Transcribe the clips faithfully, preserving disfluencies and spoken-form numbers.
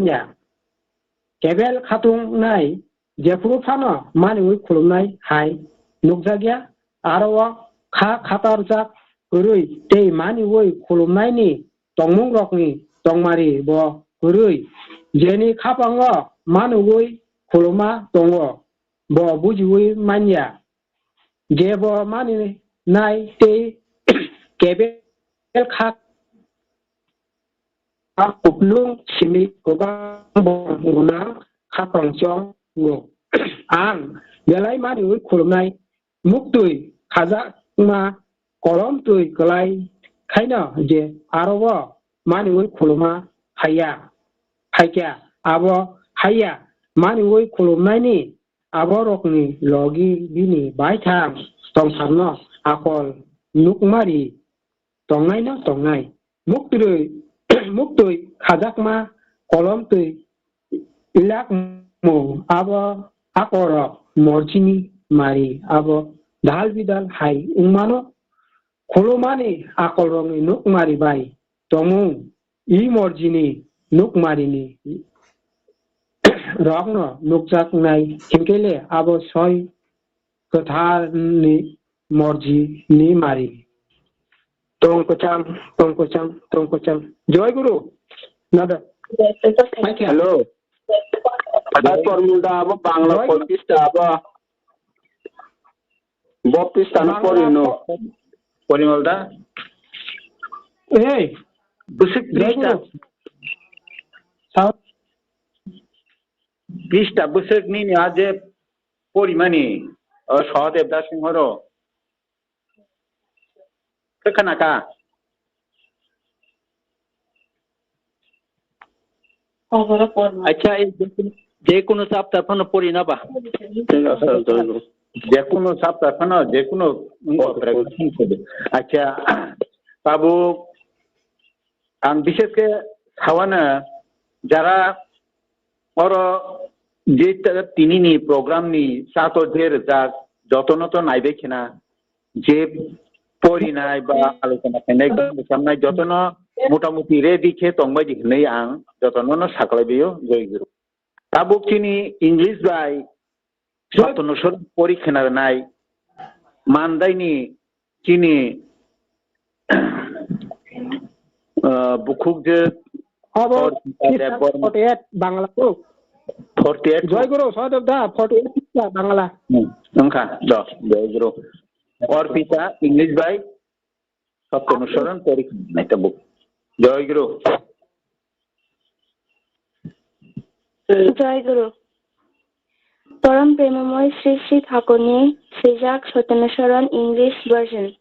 ya. Kebel khatungnai jephuru phano maniwi khulumnai hai nukjakya, aro o kha khatarjak kwrwi tei maniwi khulumnaini tongmungrokni tongmari bo kwrwi. Jeni khapango maniwi khuluma tongo, bo bujiwi manya. Jebo maninai tei kebel kha kuplung simi kwbang borok gwnang khapang chongo. Ang belai maniwi khulumnai, muktwi khajakma kolom twi kwlai khaino je aro o maniwi khuluma haiya, haikya abo haiya maniwi khulumnaini aborokni logi bini baithang tongsarno akol nukmari tongnaino tongnai. Muktwi, muktwi khajakma kolom twi ilakmu abo akorok morjini mari abo dal bidal hai wngmano. Khulumani akolrokni nukmari bai tongmung i morjini nukmarini rokno nukjaknai hinkhe le abo soi kwtharni morjini mari. Tong kwcham, tong kwcham, tong kwcham. Joy Guru. Nada. Hello. Joy Guru. Formula abo Bangla Joy Guru. Pista abo. Bo pista no Bangla pori no. Po- Porimol da? Hey. Bwswk Joy pista. Guru. Sa- Pista bwswk nini a je porimani, o Sahadev Das Singh ro. Khe khana ka? Acha, ei je kono, je kono chapter phano pori na ba? Thik ase, joy guru. Je kono chapter phano, je kono wngkha Okay, preparation khe de. Acha, tabuk ang bishes khe sawano jara oro je ta-, tinini program ni sato je rijak jotono to naibai khena je porinai ba alochona khainai, gam bwchamnai jotono motamuti ready khe tongbai di hinwi ang jotono no saklai bio, joy guru. Tabuk chini English bai jotono sor pori khena rwnai mandaini chini, ah, bukhuk je Abo Debbarma. Forty eight Bangla ko. Forty eight. Joy guru, Sahadev da, forty eight Bangla. Hmm, wngkha, do, joy guru. Orpita, English bai, Satya Anusaran, pori khna rwnai tabuk. Joy guru. Joy Guru. Porom Premamoi Sri Sri Thakurni swijak Satya Anusaran English version.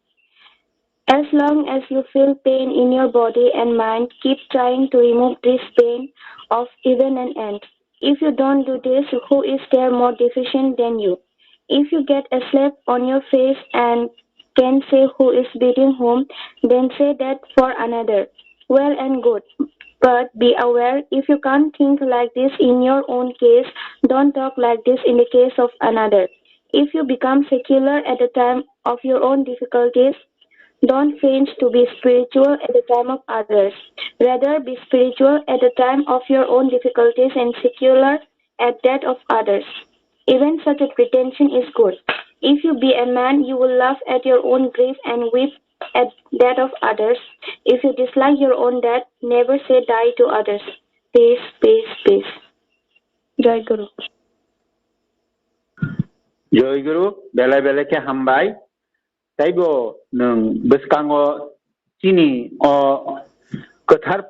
As long as you feel pain in your body and mind, keep trying to remove this pain of even an ant. If you don't do this, who is there more deficient than you? If you get a slap on your face and can say who is beating whom, then say that for another. Well and good. But be aware, if you can't think like this in your own case, don't talk like this in the case of another. If you become secular at the time of your own difficulties, don't feign to be spiritual at the time of others. Rather, be spiritual at the time of your own difficulties and secular at that of others. Even such a pretension is good. If you be a man, you will laugh at your own grief and weep at that of others. If you dislike your own death, never say die to others. Peace, peace, peace. Joy Guru. Joy Guru, belai belai khe hambai. Taibo nwng bwskango chini o kwthar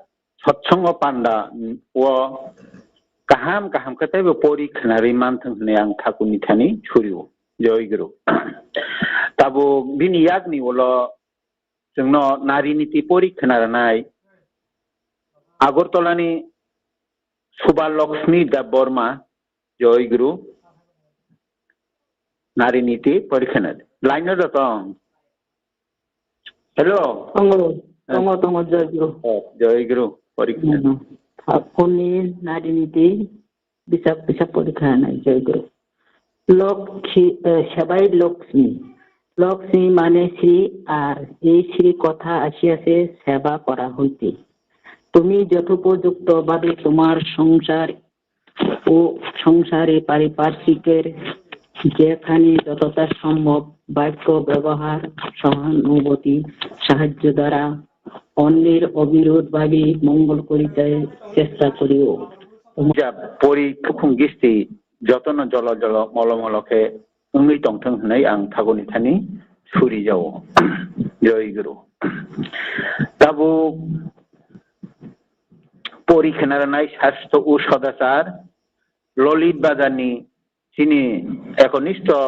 sotsongo panda o kaham kaham khe taibo pori khwnarwi manthwng hwnwi ang Thakurni thani surio. Joy Guru. Tabuk bini yakni ulo chwngno nari niti pori khwna rwnai Agartala ni Subha Lakshmi Debbarma, Joy Guru, nari niti pori khwna. Line no jotong. Hello. Tongo, tongo, tongo, Joy Guru. Oh, Joy Guru, pori khwna. Hmm. Aphurni nari niti bisa bisa pori khwna, Joy Guru. Lok khi-, eh, Sebai Lakshmi. Lakshmi mane Sri ar ei Sri kotha asi ase seba kora hoite. তুমি যথোপযুক্তভাবে তোমার সংসার ও সংসারে পারিপার্শ্বিকের যেখানে যতটা সম্ভব বাক্য ব্যবহার, সহানুভূতি, সাহায্য দ্বারা অন্যের অবিরোধভাবে মঙ্গল করিতে চেষ্টা করিও। যা পরি তুখুং গিস্তি যতন জল জল মল মল khe wngwi tongthwng hwnwi ang Thakurni thani suri jao. Joi Guru. Tabuk pori khna rwnai Sastho o Sodachar, Lolit Bazarni chini ekonisto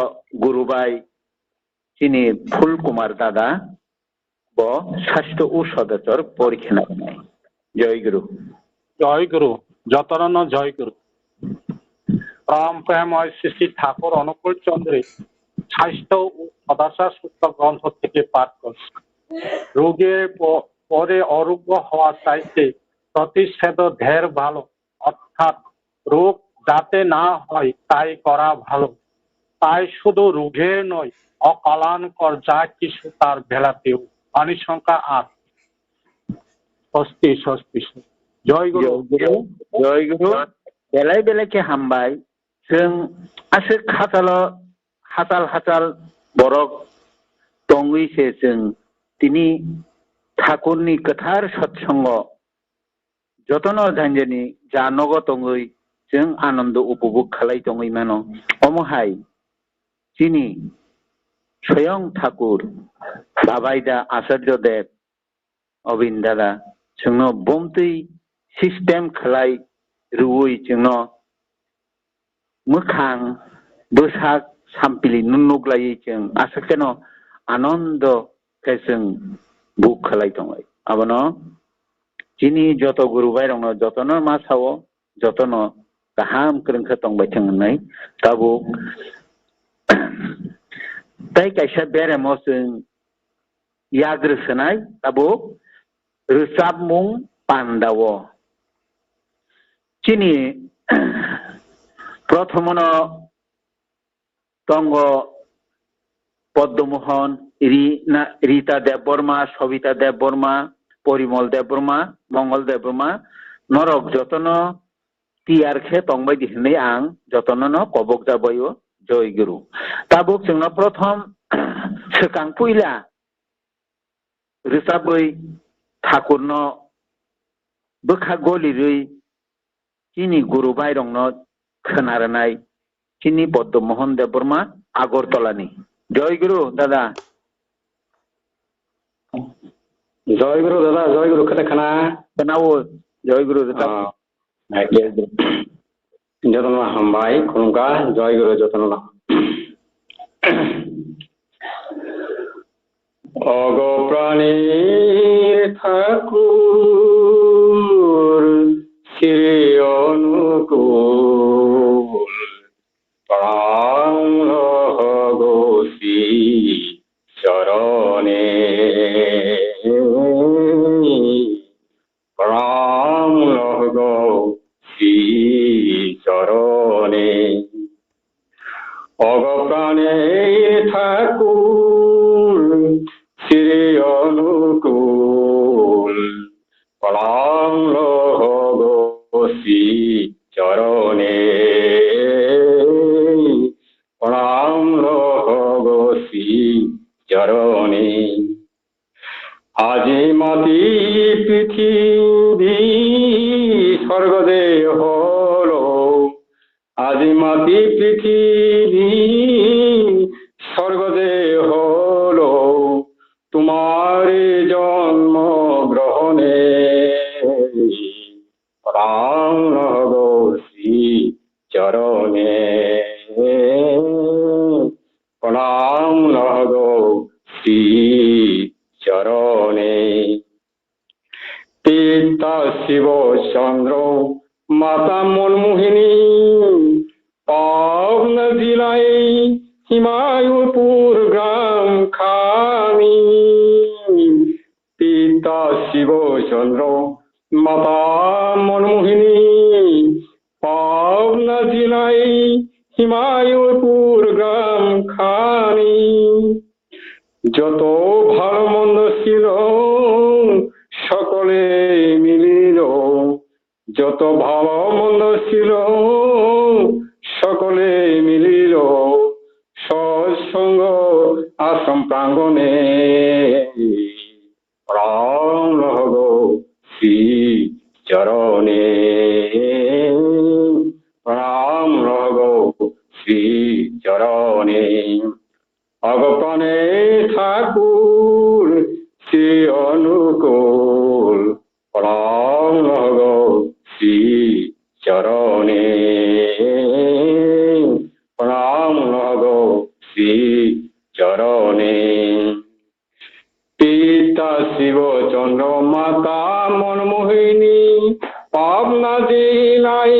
guru bai chini Phul Kumar dada bo Sastho o Sodachar pori khna rwnai. Joi Guru. জয় গুরু, যতনন জয় গুরু। পরম প্রেমময় শ্রী শ্রী ঠাকুর অনুকূল চন্দ্রী স্বাস্থ্য ও সদাচার সূত্র গ্রন্থ থেকে পাঠ করছি। রোগের প-, পরে আরোগ্য হওয়া চাইতে প্রতিষেধ ঢের ভালো, অর্থাৎ রোগ যাতে না হয় তাই করা ভালো। তাই শুধু রোগের নয়, অকল্যাণকর যা কিছু তার বেলাতেও। আনুশঙ্কা আট। স্বস্তি, স্বস্তি, স্বস্তি। জয় গুরু। জয় গুরু, জয় গুরু। Belai belai khe hambai. Chwng aswk hachalo hachal hachal borok tongwi se chwng tini Thakurni kwthar satsongo jotono janjani ja nogo tongwi chwng anando upobhog khalai tongwi mano. Omo hai chini Soyong Thakur, Babaida Acharya Dev, Obin dada, chwngno bomtwi system khlai rwui chwngno mwkhang bwsak sampili nuklaiwi chwng aswk kheno anondo khe chwng buk khlai tongo. Abono chini joto guru bai rokno jotono ma sao, jotono kaham kwrwng khe tongbai thwng hwnwi tabuk tei kaisa beremo chwng yagrwk swnai tabuk rwchapmung pandao. Chini prothomono tongo Poddomohon, Ri-, na-, Rita Debbarma, Sobita Debbarma, Porimol Debbarma, Mongol Debbarma, norok jotono tiyar khe tongbai di hwnwi ang jotono no kobok jabaio, Joi Guru. Tabuk chwngno prothom swkang puila rwchabwi Thakurno bwkha golirwi chini guru bairokno khwna rwnai chini Poddo Mohon Debbarma Agartala ni. Joi Guru dada. Joi Guru dada, Joi Guru khwna khwna. Khwnao, Joi Guru dada. Ah. Jotono hambai, khulumkha, Joi Guru jotono. Ogo pranir Thakur Sri Onukul, pranlo hogo Sri Chorone. Pranlo hogo Sri Chorone. Ogo pranir Thakur Sri Onukul, pranlo hogo Sri Chorone. Pranlo hogo Sri Chorone. আজি মাটি পৃথিবী স্বর্গ যে হলো, আজি মাটি পৃথিবী স্বর্গ যে হলো, তোমার জন্ম গ্রহণে। প্রাণ হব শ্রী চরণে, প্রাণ হব শ্রী চরণে। পিতা শিব চন্দ্র, মাতা মনমোহিনী, পাবনা জেলায় হিমায়ুপুর গ্রাম খানি। পিতা শিব চন্দ্র, মাতা মনমোহিনী, পাবনা জেলায় হিমায়ুপুর গ্রাম খানি। যত ভালো মন্দ ছিল সকলে মিলিল ছিল সকলে মিলিল সৎসঙ্গ আশ্রম প্রাঙ্গণে। প্রণাম লহগ শ্রী চরণে, প্রণাম লহগ শ্রী চরণে। অগপনে ঠাকুর শ্রী অনুকূল, প্রণাম লহগ শ্রী চরণে, প্রণাম লহগ শ্রী চরণে। পিতা শিবচন্দ্র, মাতা মনমোহিনী, পাবনা জেলায়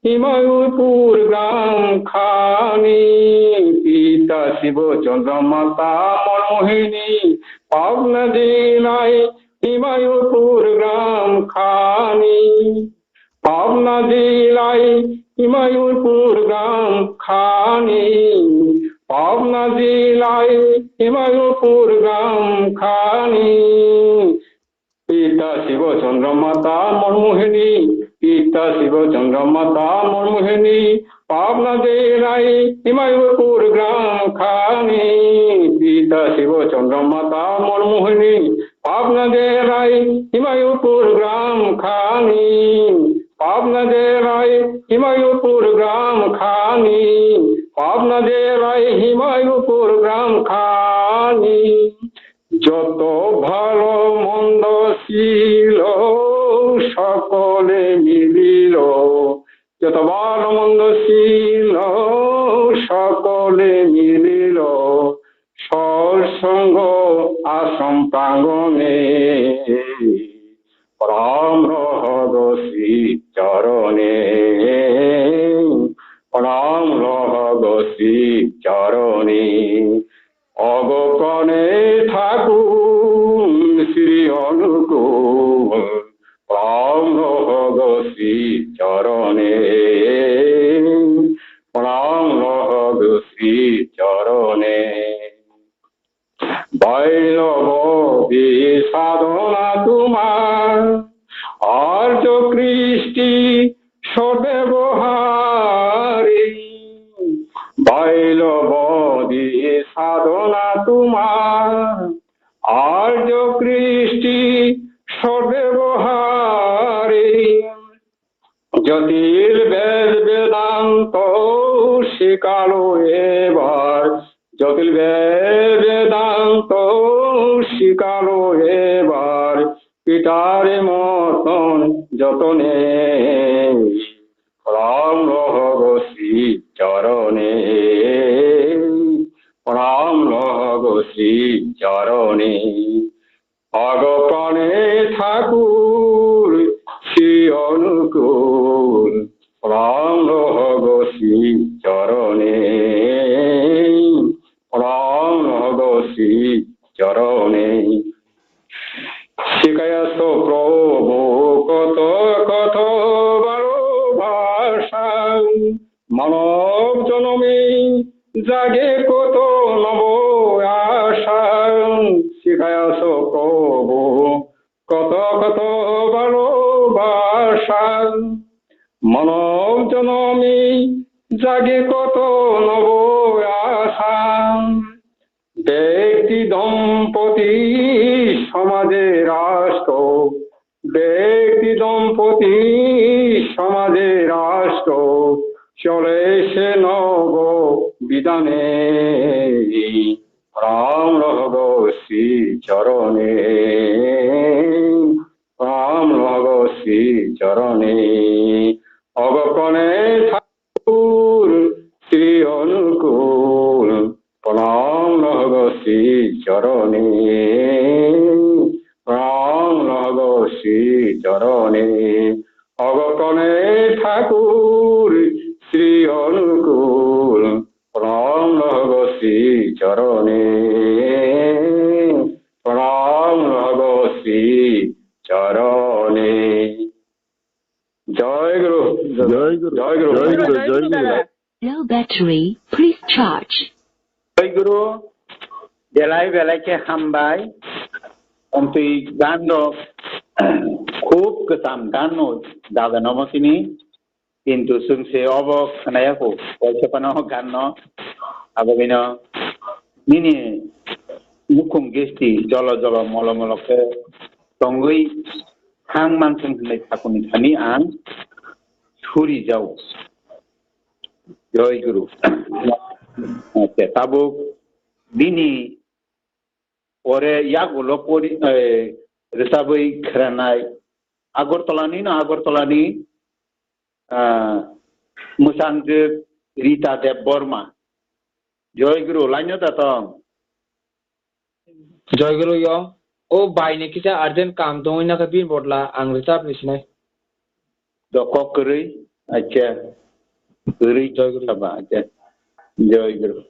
হিমায়ুরপুর গ্রাম খানি। পিতা শিবচন্দ্র, মাতা মনমোহিনী, পাবনা জেলায় হিমায়ুরপুর গ্রাম খানি। পাবনা জেলায় হিমায়ুরপুর গ্রাম খানি, পাবনা জেলায় হিমায়ুরপুর গ্রাম খানি। পিতা শিবচন্দ্র, মাতা মনমোহিনী, পিতা শিবচন্দ্র, মাতা মনমোহিনী, পাবনা জেলায় হিমায়ুরপুর গ্রাম খানি। পিতা শিবচন্দ্র, মাতা মনমোহিনী, পাবনা জেলায় হিমায়ুরপুর গ্রাম খানি। পাবনা জেলায় হিমায়ুরপুর গ্রাম খানি, পাবনা জেলায় হিমায়ুরপুর গ্রাম খানি। যত ভালো মন্দ ছিল সকলে মিলিল, যত ভালো মন্দ ছিল সকলে মিলিল সৎসঙ্গ আশ্রম প্রাঙ্গণে। প্রণাম লহগ শ্রী চরণে, প্রণাম লহগ শ্রী চরণে। অগপনে ঠাকুর শ্রী অনুকূল, প্রণাম লহগ শ্রী চরণে, প্রণাম লহগ শ্রী চরণে। বৈলবী সাধনা তোমার, আর্য কৃষ্টি সদ্ব্যবহারে। বৈলবী সাধনা তোমার, আর্য কৃষ্টি সদ্ব্যবহারে। জটিল বেদ বেদান্ত শিখালো এবার, জটিল বেদ বেদান্ত শিখালো এবার, পিতার মতন যতনে। প্রণাম লহগ শ্রী চরণে, প্রণাম লহগ শ্রী চরণে। অগপনে ঠাকুর শ্রী অনুকূল, প্রণাম লহগ শ্রী চরণে, প্রণাম লহগ শ্রী চরণে। শিখাইয়াছ প্রভু কত কত ভালোবাসা, মানব জনমে জাগে কত নব আশা। শিখাইয়াছ প্রভু কত কত ভালোবাসা, মানব জনমে জাগে কত নব আশা। ব্যক্তি দম্পতি সমাজে রাষ্ট্র, ব্যক্তি দম্পতি সমাজে রাষ্ট্র, চলে সে নব বিধানে। প্রণাম লহগ শ্রী চরণে, প্রণাম লহগ শ্রী চরণে। অগপনে ঠাকুর শ্রী অনুকূল, প্রণাম লহগ শ্রী চরণে, প্রণাম লহগ শ্রী চরণে। অগপনে ঠাকুর শ্রী অনুকূল, প্রণাম লহগ শ্রী চরণে, প্রণাম লহগ শ্রী চরণে। জয় গুরু। জয় গুরু। জয় গুরু। জয় গুরু। জয় গুরু। Low battery, please charge. Joy Guru. Belai belai khe hambai. Amtwi gan rok khub kwcham gan no daga nomo sini. Kintu chwng se obo khwnaya kho, kaisa phano gan no, abo bini nini nukhung gisti jolo jolo molo molo khe tongwi thang manthung hinwi thakuni thani ang suri jao. Joy Guru. Acha, tabuk bini pore yagulo pori, eh, rwchabwi khwranai Agartala ni no Agartala ni, ah, mwsangjwk Rita Debbarma. Joy Guru, laino da tong? Joy Guru yo. O bai ni kisa urgent kam tongwi nakha bini bodla ang rwchap ni sinai. Do kok kwrwi, acha. Kwrwi Joy Guru. Saba, acha. Joy Guru.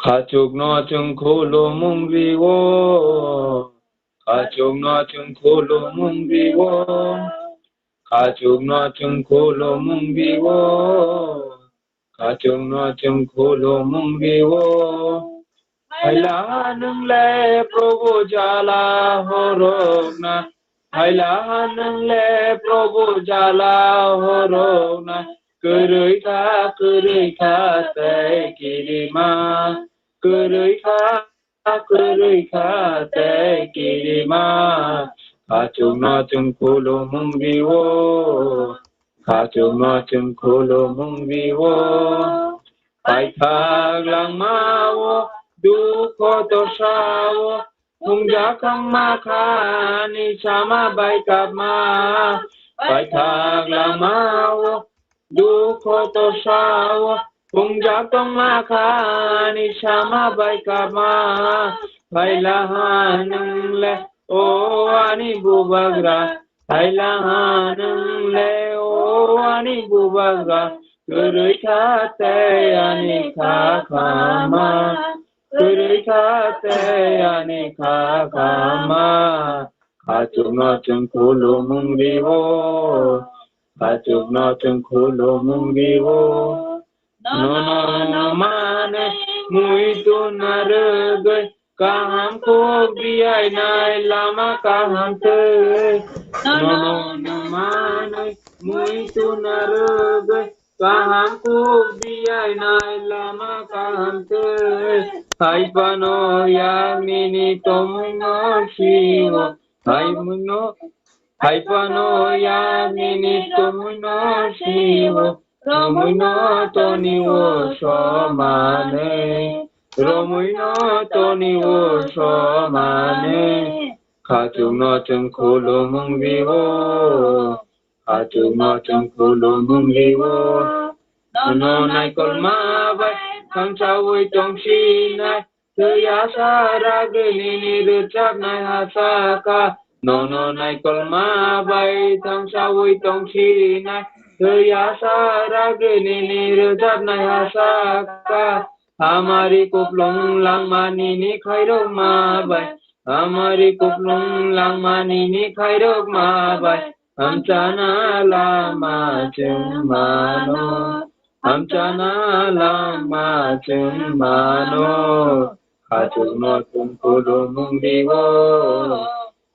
Khachukno chwng khulumung rio. Khachukno chwng khulumung rio. Khachukno chwng khulumung rio. Khachukno chwng khulumung rio. Phaila nwng le Prabhu jala horokna. Phaila nwng le Prabhu jala horokna. Kwrwi kha, kwrwi kha tei kirima. Kwrwi kha, kwrwi kha tei kirima. Khachukno chwng khulumung rio. Khachukno chwng khulumung rio. Paithak langmao, dukho torsao, phungjak tongma kha ani sama bai kapma. Paithak langmao, dukho torsao, phungjak tongma kha ani sama bai kapma. Phaila nwng le, o ani bubagra. Phaila nwng le, o ani bubagra. Kwrwi kha tei ani kha kama. Kwrwi kha tei ani kha kama. Khachukno chwng khulumung rio. Khachukno chwng khulumung rio. Nono manwi muitu narwgwi kaham kuk biyainai lama kaham twi. Nono manwi muitu narwgwi kaham kuk biyainai lama kaham twi. Hai phano yak nini tongmungno sio. Hai muino, hai phano yak nini tongmungno sio. Romwino tonio somane. Romwino tonio somane. Khachukno chwng khulumung rio. Khachukno chwng khulumung rio. Nono naikolma bai thangsawi tongsinai. Twi asa ragwi nini rwchapnai hasaka. Nono naikolma bai thangsawi tongsinai. Twi asa ragwi nini rwchapnai hasaka. Hamari kuplung langma nini khairokma bai. Hamari kuplung langma nini khairokma bai. Hamchana lama chwng mano. Hamchana lama chwng mano. Khachukno chwng khulumung rio.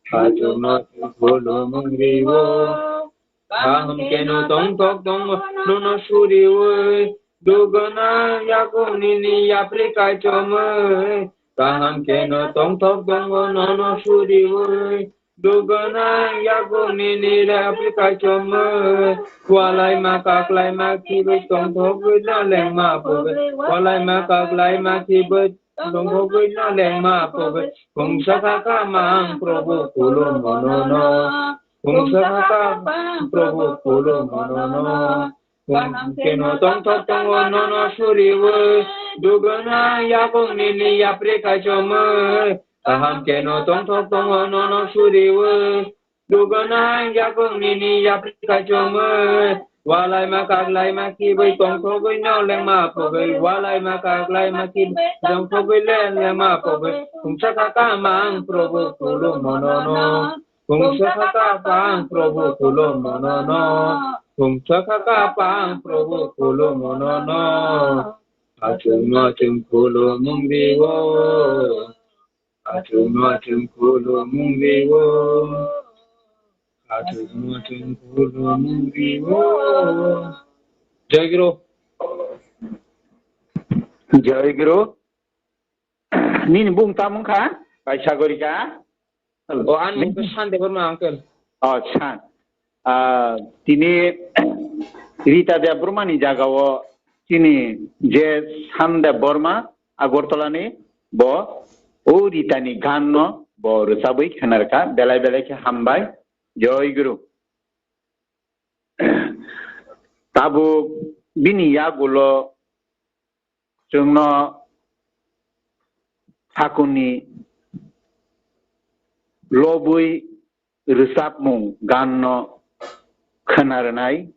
Khachukno chwng khulumung rio. Kaham keno tongthok tongo nono suriwi. Dugona yakung nini yapri kaichomwi. Kaham keno tongthok tongo nono suriwi. Dugona yakung nini yapri kaichomwi. Walaima kaklaima khibwi tongthokwi no lengma pogwi. Walaima kaklaima khibwi tongthokwi no lengma pogwi. Khungsa kha kama ang Prabhu khulumo nono. Khungsa kha kama ang Prabhu khulumo nono. Kaham keno tongthok tongo nono suriwi. Dugona yakung nini yapri kaichomwi. Kaham keno tongthok tongo nono suriwi. Dugona yakung nini yapri kaichomwi. Walaima kaklaima khibwi tongthokwi no lengma pogwi. Walaima kaklaima khibwi tongthokwi le lengma pogwi. Khungsa kha kama ang Prabhu khulumo nono. Khungsa kha kama ang Prabhu khulumo nono. Khungsa kha kama ang Prabhu khulumo nono. Khachukno chwng khulumung rio. Khachukno chwng khulumung rio. Joy Guru. Joy Guru. Nini bung tamo wngkha? Kaisa gori ka? O, ani mung khe San Debbarma, uncle. O, San. Ah, tini Rita Debbarma ni jaga o chini je San Debbarma Agartala ni, bo o Rita ni gan no bo rwchabwi khwnarkha, belai belai khe hambai. Joy Guru. Tabuk bini yagulo chwngno thakurni lobwi rwchapmung ganno khwna rwnai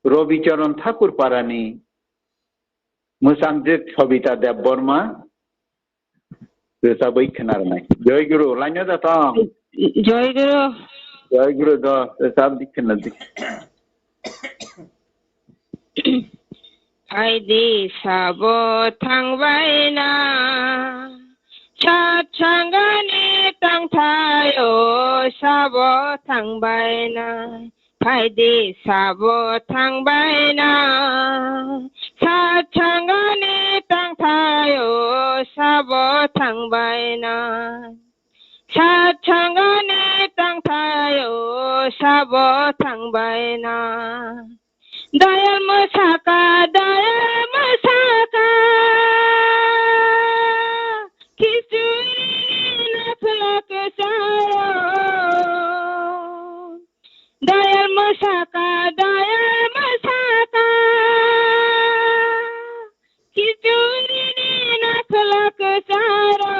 Robi Charan Thakur parani mwsamjwk Sobita Debbarma rwchabwi khwna rwnai. Joy Guru, laino da tong. Joy Guru. Joy Guru do, rwchab di khwna di. Phaidi sabo thangbaina, sat sangani tangthaio sabo thangbaina. Phaidi sabo thangbaina, sat sangani tangthaio sabo thangbaina. Sat sangani tangthaio sabo thangbaina. Dayal mwsaka, dayal mwsaka, khichuri naphla kwcharo. Dayal mwsaka, dayal mwsaka, khichuri ni nakhla kwcharo.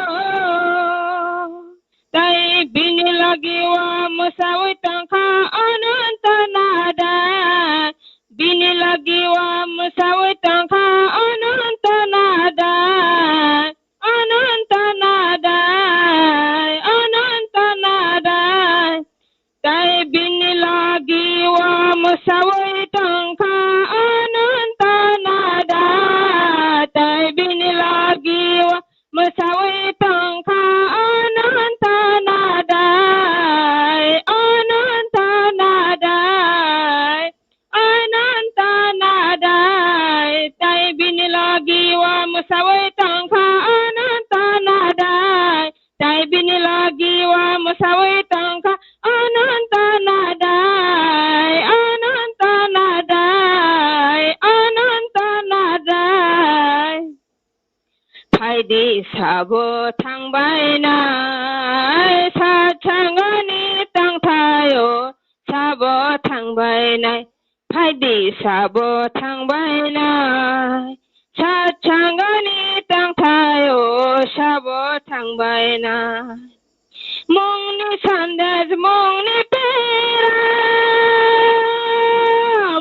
Tai bini logi o mwsawi tongkha Ananta Nadai. Bini logi o mwsawi tongkha Ananta Nadai. Ananta Nadai, Ananta Nadai. Tai bini logi o mwsawi tongkha Ananta Nadai. Tai bini logi o mwsawi tongkha Ananta Nadai, Ananta Nadai. Ananta Nadai, tai bini logi o mwsawi tongkha Ananta Nadai. Tai bini logi o mwsawi tongkha Ananta Nadai, Ananta Nadai, Ananta Nadai. Phaidi sabo thangbainai, sat sangani tangthaio sabo thangbainai. Phaidi sabo thangbainai, sat sangani tangthaio sabo thangbainai. Mungni sandes, mungni pera,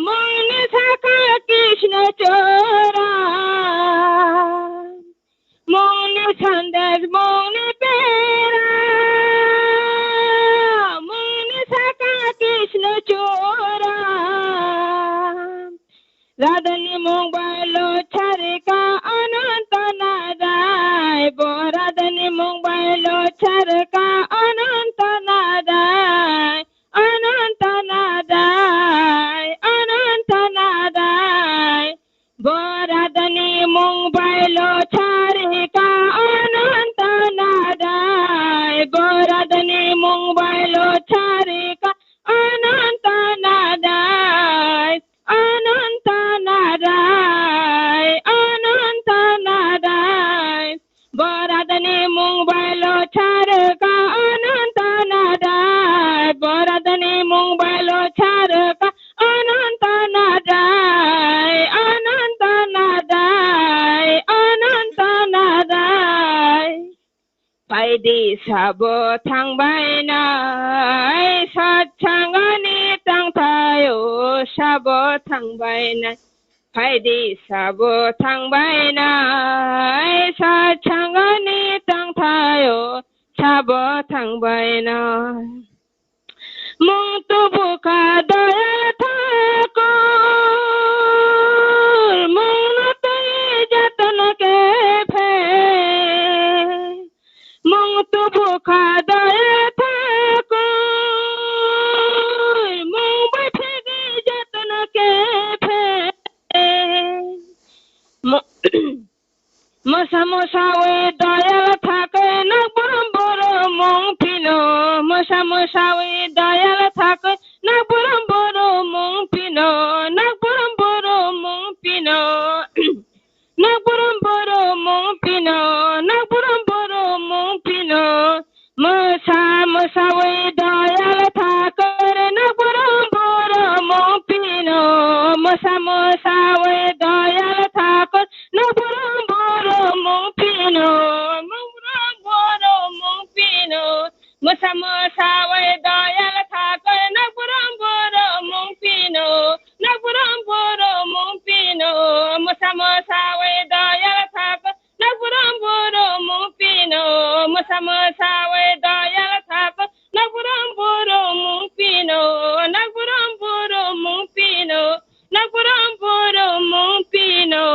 mungni saka Krishna chora. Mungni sandes, mungni pera, mungni saka Krishna chora. Radhani mung bai lo charika Ananta Nadai, bo Radhani mung bai lo charika Ananta Nadai, Ananta Nadai, Ananta Nadai. Bo Radhani mung bai lo charika Ananta Nadai, bo Radhani mung bai lo charika Ananta Nadai, Ananta Nadai, Ananta Nadai. Bo Radhani mung bai lo charika Ananta Nadai, bo Radhani mung bai lo charika Ananta Nadai, Ananta Nadai, Ananta Nadai. Phaidi sabo thangbainai, sat sangani tangthaio sabo thangbainai. Phaidi sabo thangbainai, sat sangani tangthaio sabo thangbainai. Mung tubu kha daya thakur, mung no twi jatno khe phe. Mung tubu kha daya thakur, Mosa mosawi doyal thakwi nokborom boromung phino. Mosa mosawi doyal thakwi nokborom boromung phino. Nokborom boromung phino. Nokborom boromung phino. Nokborom boromung phino. Mosa mosawi doyal thakwi nokborom boromung phino. Mosa mosawi doyal thakwi nokborom boromung phino. Nokborom boromung phino. Mosa mosawi doyal thakwi nokborom boromung phino. Nokborom boromung phino. Mosa mosawi doyal thakwi nokborom boromung phino. Mosa mosawi doyal thakwi nokborom boromung phino. Nokborom boromung phino. Nokborom boromung phino.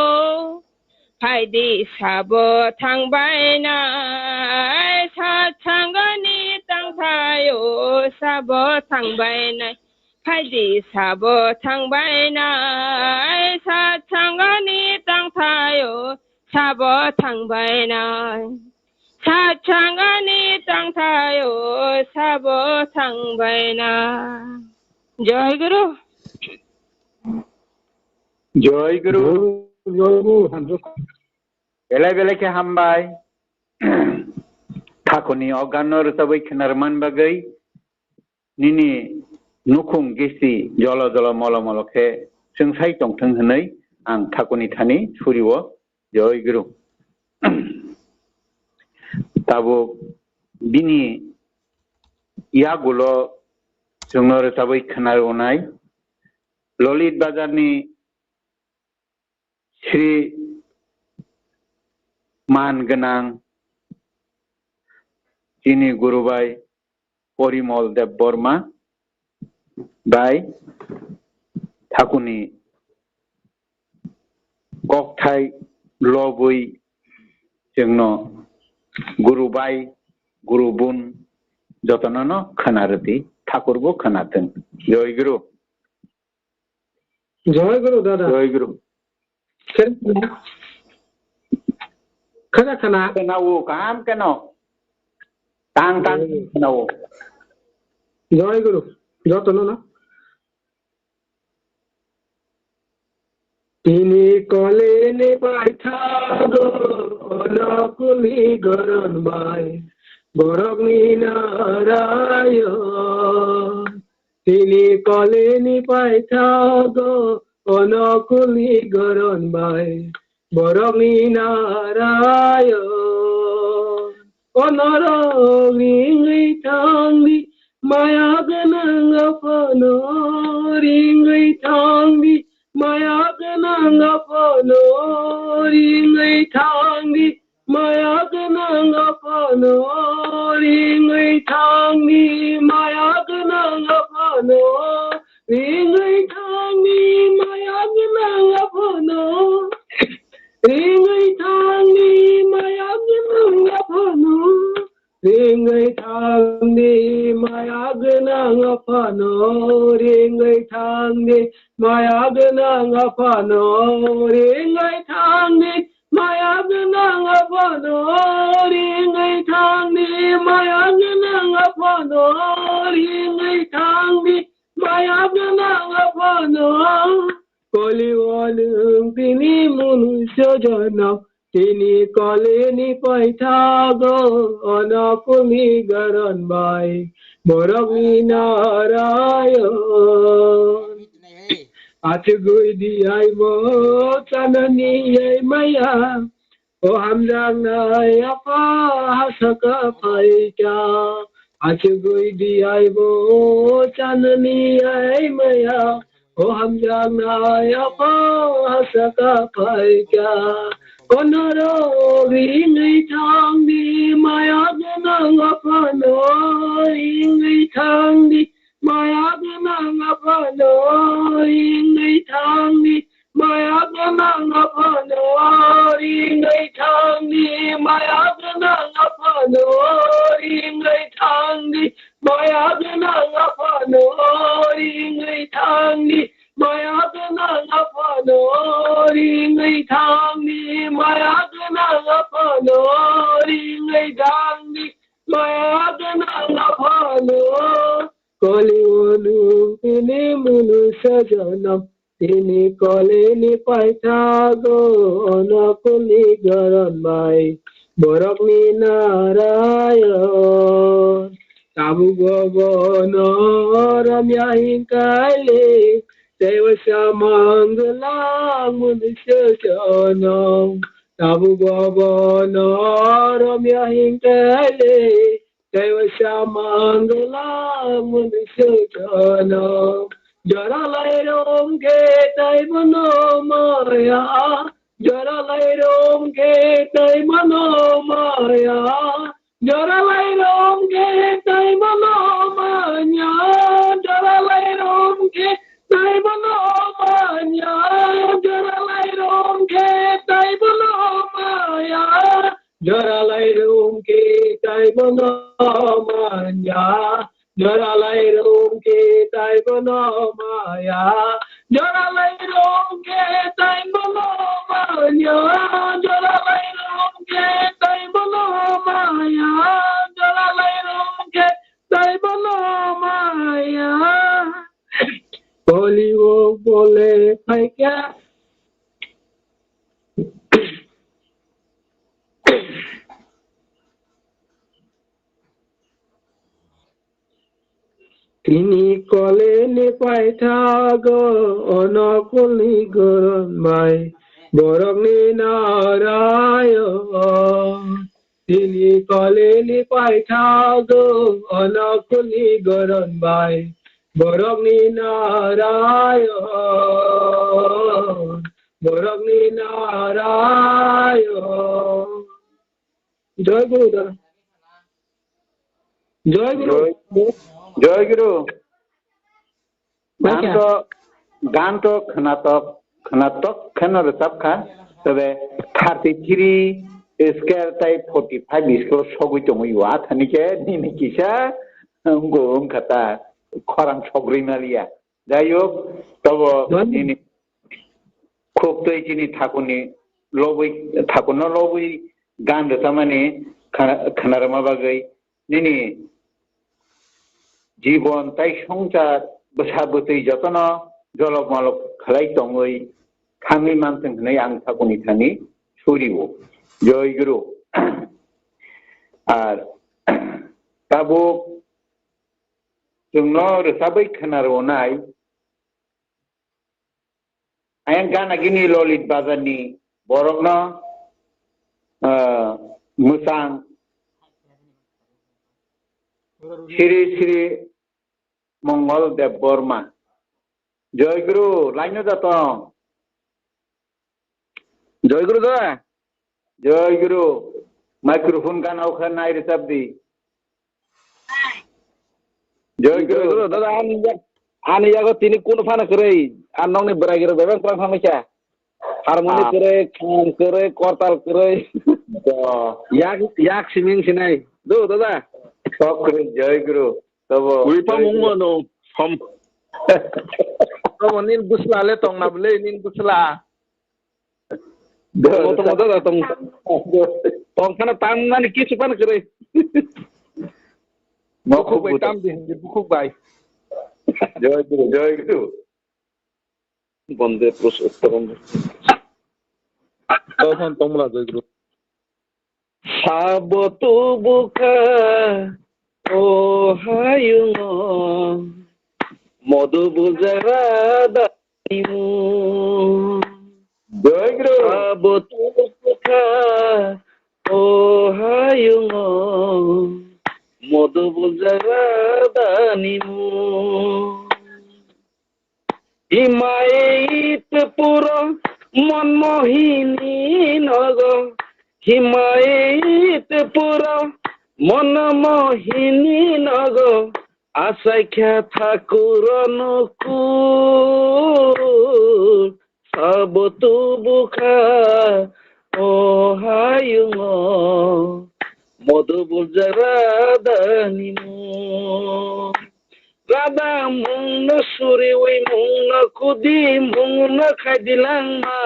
Phaidi sabo thangbainai, sat sangani tangthaio sabo thangbainai. Phaidi sabo thangbainai, sat sangani tangthaio sabo thangbainai. Sat sangani tangthaio sabo thangbainai. Joy Guru. Joy Guru. Joy Guru, hamjwk. Belai belai khe hambai. Thakuni o ganno rwchabwi khwnarwman bagwi nini nukhung gisi jolo jolo molo molo khe chwngsai tongthwng hwnwi ang thakuni thani surio. Joy Guru. Tabuk bini yagulo chwngno rwchabwi khwnarwnai Lolit Bazarni Sri man gwnang chini Guru bai Porimol Debbarma bai thakuni kokthai lobwi chwngno Guru bai Guru bun jotono no khwnarwdi, thakurbo khwnatwng. Joy Guru. Joy Guru, dada. Joy Guru. Khena, khena, khena. Khena o, kaham kheno. Tang, tang, Joy Guru. Khena o. Joy Guru. Jotono na. Tini koleni paithago, ono kuli goron bai, borokni narayo. Tini koleni paithago, ono kuli goron bai, borokni narayo. Onorok ringwi thangdi, maya gwnang aphano, ringwi thangdi, maya gwnang aphano, ringwi thangdi, maya gwnang aphano, ringwi thangni maya gwnang aphano, ringwi thangni maya gwnang aphano, ringwi thangni maya gwnang aphano, ringwi thangni maya gwnang aphano, ringwi thangni maya gwnang aphano, ringwi thangni maya gwnang aphano, ringwi thangni maya gwnang aphano, ringwi thangni maya gwnang aphano. Koli o nwng tini munui sojono, tini koleni paithago, ono kuli goron bai, borokni narayo. Achugwi di aibo chanani ai maya, o hamjaknai apha hasaka phaikha. Achugwi di aibo chanani ai maya, o hamjaknai apha hasaka phaikha. Onorok ringwi thangdi maya gwnang aphano, ringwi thangdi maya gwnang aphano, ringwi thangni maya gwnang aphano, ringwi thangni maya gwnang aphano, ringwi thangni maya gwnang aphano, ringwi thangni maya gwnang aphano, ringwi thangni maya gwnang aphano, ringwi thangni maya gwnang aphano, koli o nwng tini munu sajanam. Tini kolini paithago onokulni goron bai borokni narayo. Tabuk bobo no romya hinkaile tei waisa mangwlang mwnwi se jono. Tabuk bobo no romya hinkaile tei waisa mangwlang mwnwi se jono. Jora lai rom khe tei bono maya, jora lai rom khe tei bono maya, jora lai rom khe tei bono maya, jora lai rom khe tei bono maya, jora lai rom khe tei bono maya. Jora lai rom khe tei bono manya. Jora lai rom khe tei bono maya. Jora lai rom khe tei bono manya. Jora lai rom khe tei bono maya. Jora lai rom khe tei bono maya. Boli o bole phaikya. Tini kolini paithago onokulni goron bai borokni narayo. Tini kolini paithago onokulni goron bai borokni narayo. Borokni narayo. Joy Guru da. Joy Guru. Joy, Joy Guru. Gan to, gan to khwnatok, khwnatok kheno rwchap kha. Tobe thirty three scale tai forty five scale sogwi tongwi o. Athani khe nini kisa wngkha ta khorang sogwi maliya. Jai hok, tobo nini khuk twi chini thakurni lobwi, thakurno lobwi gan rwchamani khana-, khanarwma bagwi nini jibon tai swngchar bwsa bwtwi jotono jolok molok khlai tongwi thangwi manthwng hwnwi ang thakurni thani surio. Joi Guru. Ar tabuk chwngno rwchabwi khwnarwnai. Ayang gana gini Lolit Bazar ni borok no, ah, mwchang Sri Sri Mongol Deb Borma. Joy Guru, laino da tong. Joy Guru da. Joy Guru, microphone gana o kha nai rwchap di. Joy Joy Guru. Guru, dada, ani ya-, ani yago tini kunu phano kwrwi, ang nokni bwragi rok bebak kwrang thangwi kha. Harmoni Ah. kwrwi, kham kwrwi, kortal kwrwi. Oh. Yak, yak siming sinai. Do, dada. Sok kwrwi, Joy Guru. Tobo, Ui pa Joy mung Guru. Mano, som. Tobo nin busla le tong na bwle, nin busla. Tong, tong, tong, tong. Tong phano tang nani kisu phano kwrwi. Bukhuk bai tam di, bukhuk bai. Joy Guru, Joy Guru. Bonde Purushottam. Tong phano tong mla Joy Guru. Sabo tubu kha o hayungo, modu bujara daimu. Joy Guru. Sabo tubu kha o hayungo, modu bujara danimu. Himaitpuro Monmohini nogo, Himaitpuro Monmohini nogo, achaikha Thakur nukur, sabo tubu kha o hayungo, modu bujara danimu. Radha mungno suriwi mungno kudi mungno khaidi langma.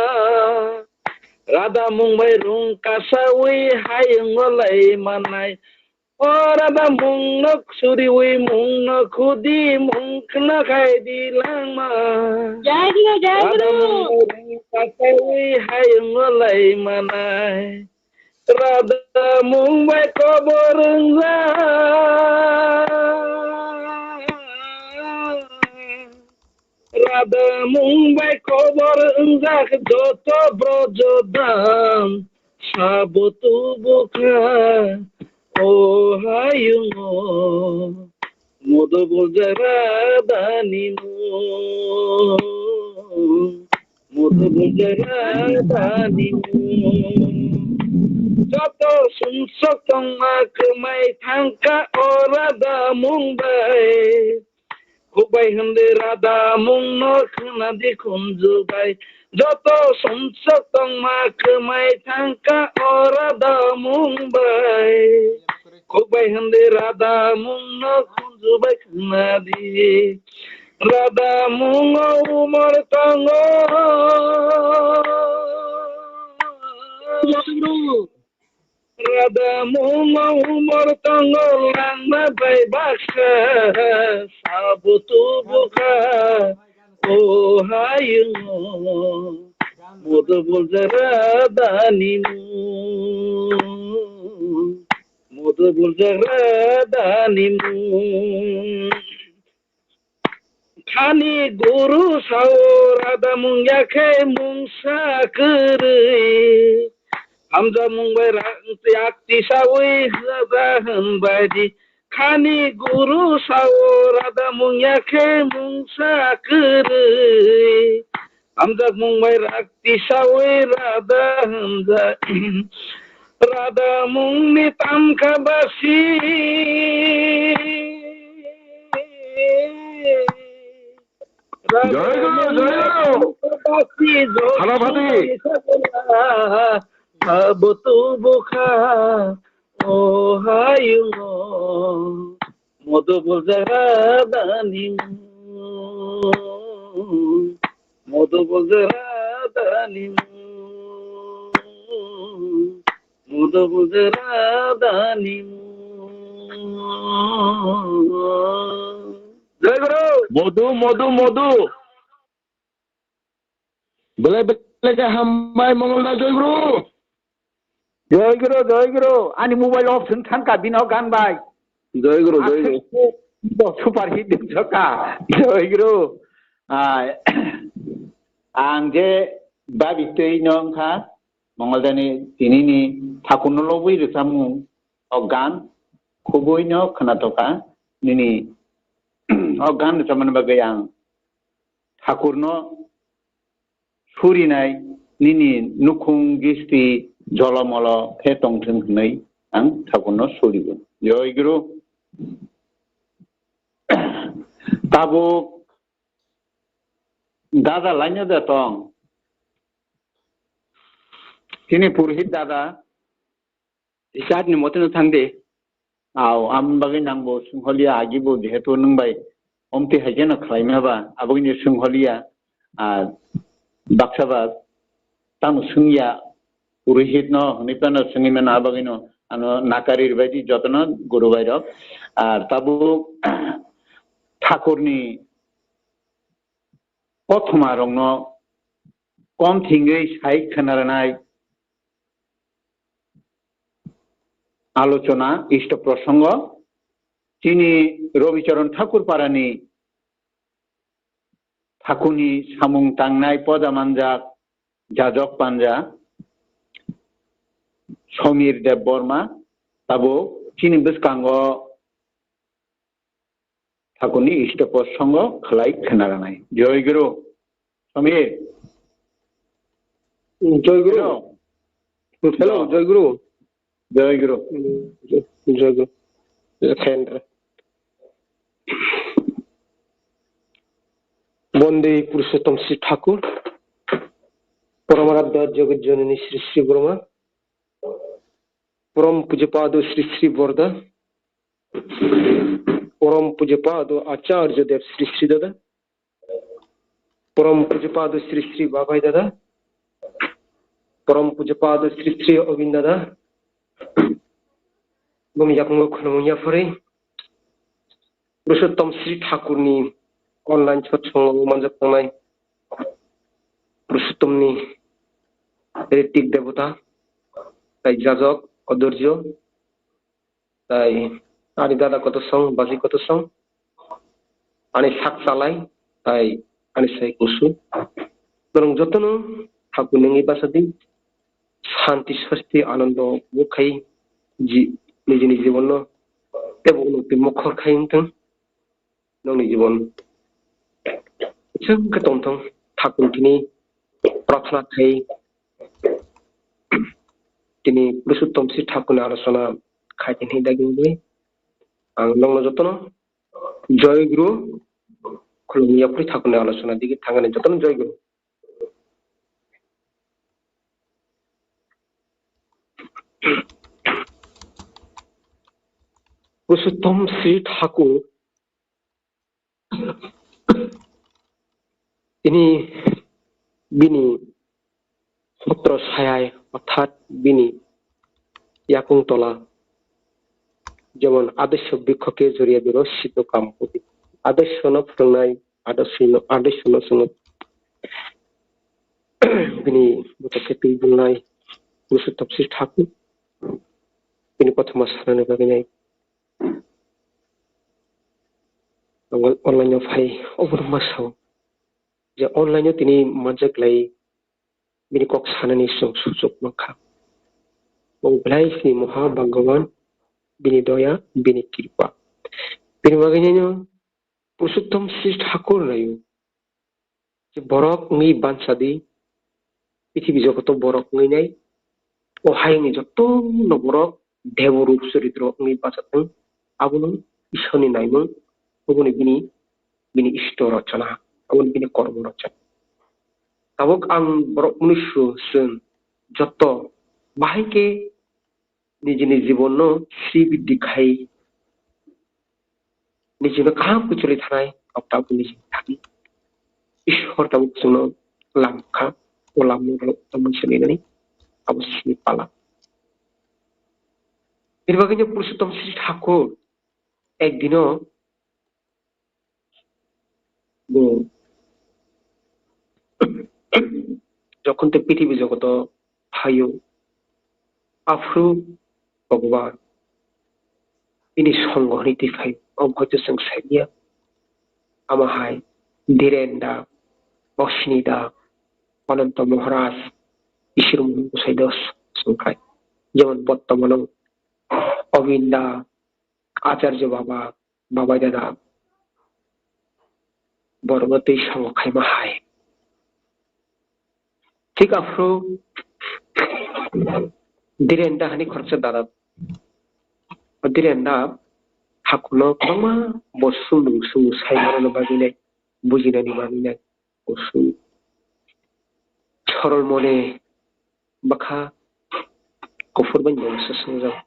Radha mung bai rung kasawi hayung o lai manai. O Radha mung no suriwi mung no khudi mung khna khai di langma. Jai Guru, Jai Radha Guru. Mung bai rung kasawi hayung o lai manai. Radha mung bai kobor wngjak. Radha mung bai kobor wngjak joto brojo dam sabo tubu kha o hayungo. Modo buljak Radha ni mung. Modo buljak Radha ni mung. Joto sumsok tongma kwmai thangkha o Radha mung bai. Khukbai hwnwi Radha mung no khna di khunju bai. Joto sumsok tongma kwmai thangkha o Radha mung bai. Khukbai hwnwi Radha mung no khunju bai khna di. Radha mung o umor tongo. Radha mung o umor tongo langma bai baksa sabo tubu kha o hayungo. Modo buljak Radha ni mung. Modo buljak Radha ni mung. Khani guru sao Radha mung ya khe mungsa kwrwi. Hamjak mung bai ra-, yak tisawi Radha hwn bai di. Khani guru sao Radha mung ya khe mungsa kwrwi. Hamjak mung bai rak tisawi Radha hamjak. Radha mung ni tamkha basi. Radha Jai Guru, mung Jai ni Guru. Tamkha basi. Khala bhati. Sabo tubu kha o hayungo. Modo buljak Radha ni mung. Modo buljak Radha ni mung. Modo buljak Radha ni mung. Jai Guru. Modu, modu, modu. Belai belai khe hambai Mongol da, Jai Guru. Jai Guru, Jai Guru. Ani mobile off thwng thangkha bini o gan bai. Jai Guru, Jai Guru. Aswk bo super hit wngkha. Jai Guru. Ah, ang je babi twi no wngkha Mongol da ni tini ni thakur no lobwi rwchapmung o gan khubui no khwnathok kha nini o gan rwchapmani bagwi ang Thakurno surinai nini nukhung gisti jolomolo khe tongthwng hwnwi ang Thakurno surigo. Joi Guru. Tabuk dada laino de tong. Chini purohit dada. Richard ni mote no thang de. Au, am bagwi nang bo swngholiya agi bo jehetu nwng bai omtwi hai kheno khlaima ba, aboni swngholiya, ah, baksa ba tamo swngya, purohit no hwnwi phano swngwi mano, abagwi no ano nakari rwbaidi jotono guru bai rok. Ar tabuk thakur ni kothoma rok no kom thingwi sai khwna rwnai. Alochona, isto prosongo, chini Robicharan Thakur parani Thakurni samung tangnai poda manjak jajok panja Somir Debbarma tabuk chini bwskango Thakurni isto prosongo khlai khwna rwnai. Joi Guru. Somir. Joi Guru. Hello. Hello, Joi Guru. Joi Guru. Joi, Joi Guru. Khendra. Bondei Purushottam Sri Thakur. Paramaradhya Jagat Janani Sri Sri Brahma. Param Pujapado Sri Sri Borda. Param Pujapado Acharya Dev Sri Sri Dada. Param Pujapado Sri Sri Babai Dada. Porom Pujapad Sri Sri Obin Dada, bumni yakungo khulumung yaphari, Purushottom Sri Thakurni online satsongo manjak tongnai Purushottomni Ritik Devata, tai Jajok Odorjo, tai ani dada koto song, baji koto song, ani sak chalai, tai ani sai kusu. Norong jotono Thakur nungwi bachadi, santi, swasti, anando bukhai ji, nijini jibonno tebo unoti mokhor khai wngthung. Nongni jibon chwng khe tongthung. Thakur tini prarthana khai tini Purushottom Sri Thakurni alochona khai tini dagi wngwi ang nongno jotono joy guru khulumwi yaphri Thakurni alochona digi thangani jotono joy guru. Purushottom Sri Thakur tini bini sotro sayai, orthat bini yakung tola, jemon adesho bikhoke joriya biro siddho kam koti. Adeshono phwrwngnai, adeshono, adeshono chwngno bini bwtokhe twi bulnai, Purushottom Sri Thakur bini kothoma sanani bagwi nai. Ang online o phai, obono ma sao je online o tini manjak lai, bini kok sanani chwng suchuk mankha. Bo belai sini Moha Bhagavan, bini doya, bini kripa. Bini bagwi nai no Purushottom Sri Thakur naio. Je borok wngwi bansadi, prithibi jogoto borok wngwi nai, o hayungni jotono borok debo rup choritro wngwi bachathwng, abono Ishorni naimung, oboni bini, bini Ishto rochona, aboni bini kormo rochona. Tabuk ang borok mnusu chwng joto bahai khe nijini jibonno sri biddhi khai, nijino kaham kwchwlwi thanai, abo tabuk nijini thani. Ishwar tabuk chwngno lam kha, o lamno rwno tamo swnwi nani, abo sini pala. Bini bagwino Purushottom Sri Thakur ekdino bo jokhon tei prithibi jogoto phaio, aphuru Bhagwan bini songo hwnwi twi phaio. Omo hai to chwng saimanya. Omo hai Dhiren da, Ashwini da, Ananta Maharaj, Ishwar Mohan Gosai da chwng khai. Jemon bortomano Obin da, Acharya Baba, Babai Dada, borokno twi songo khaima hai. Thik aphuru Dhiren da hani khoroksa dada. O Dhiren da hakuno kwbangma bo sumung sumung sai manani bagwi nai, bujinani bagwi nai. Bo sum sorol mone bwkha kuphur bai bo swswngjak.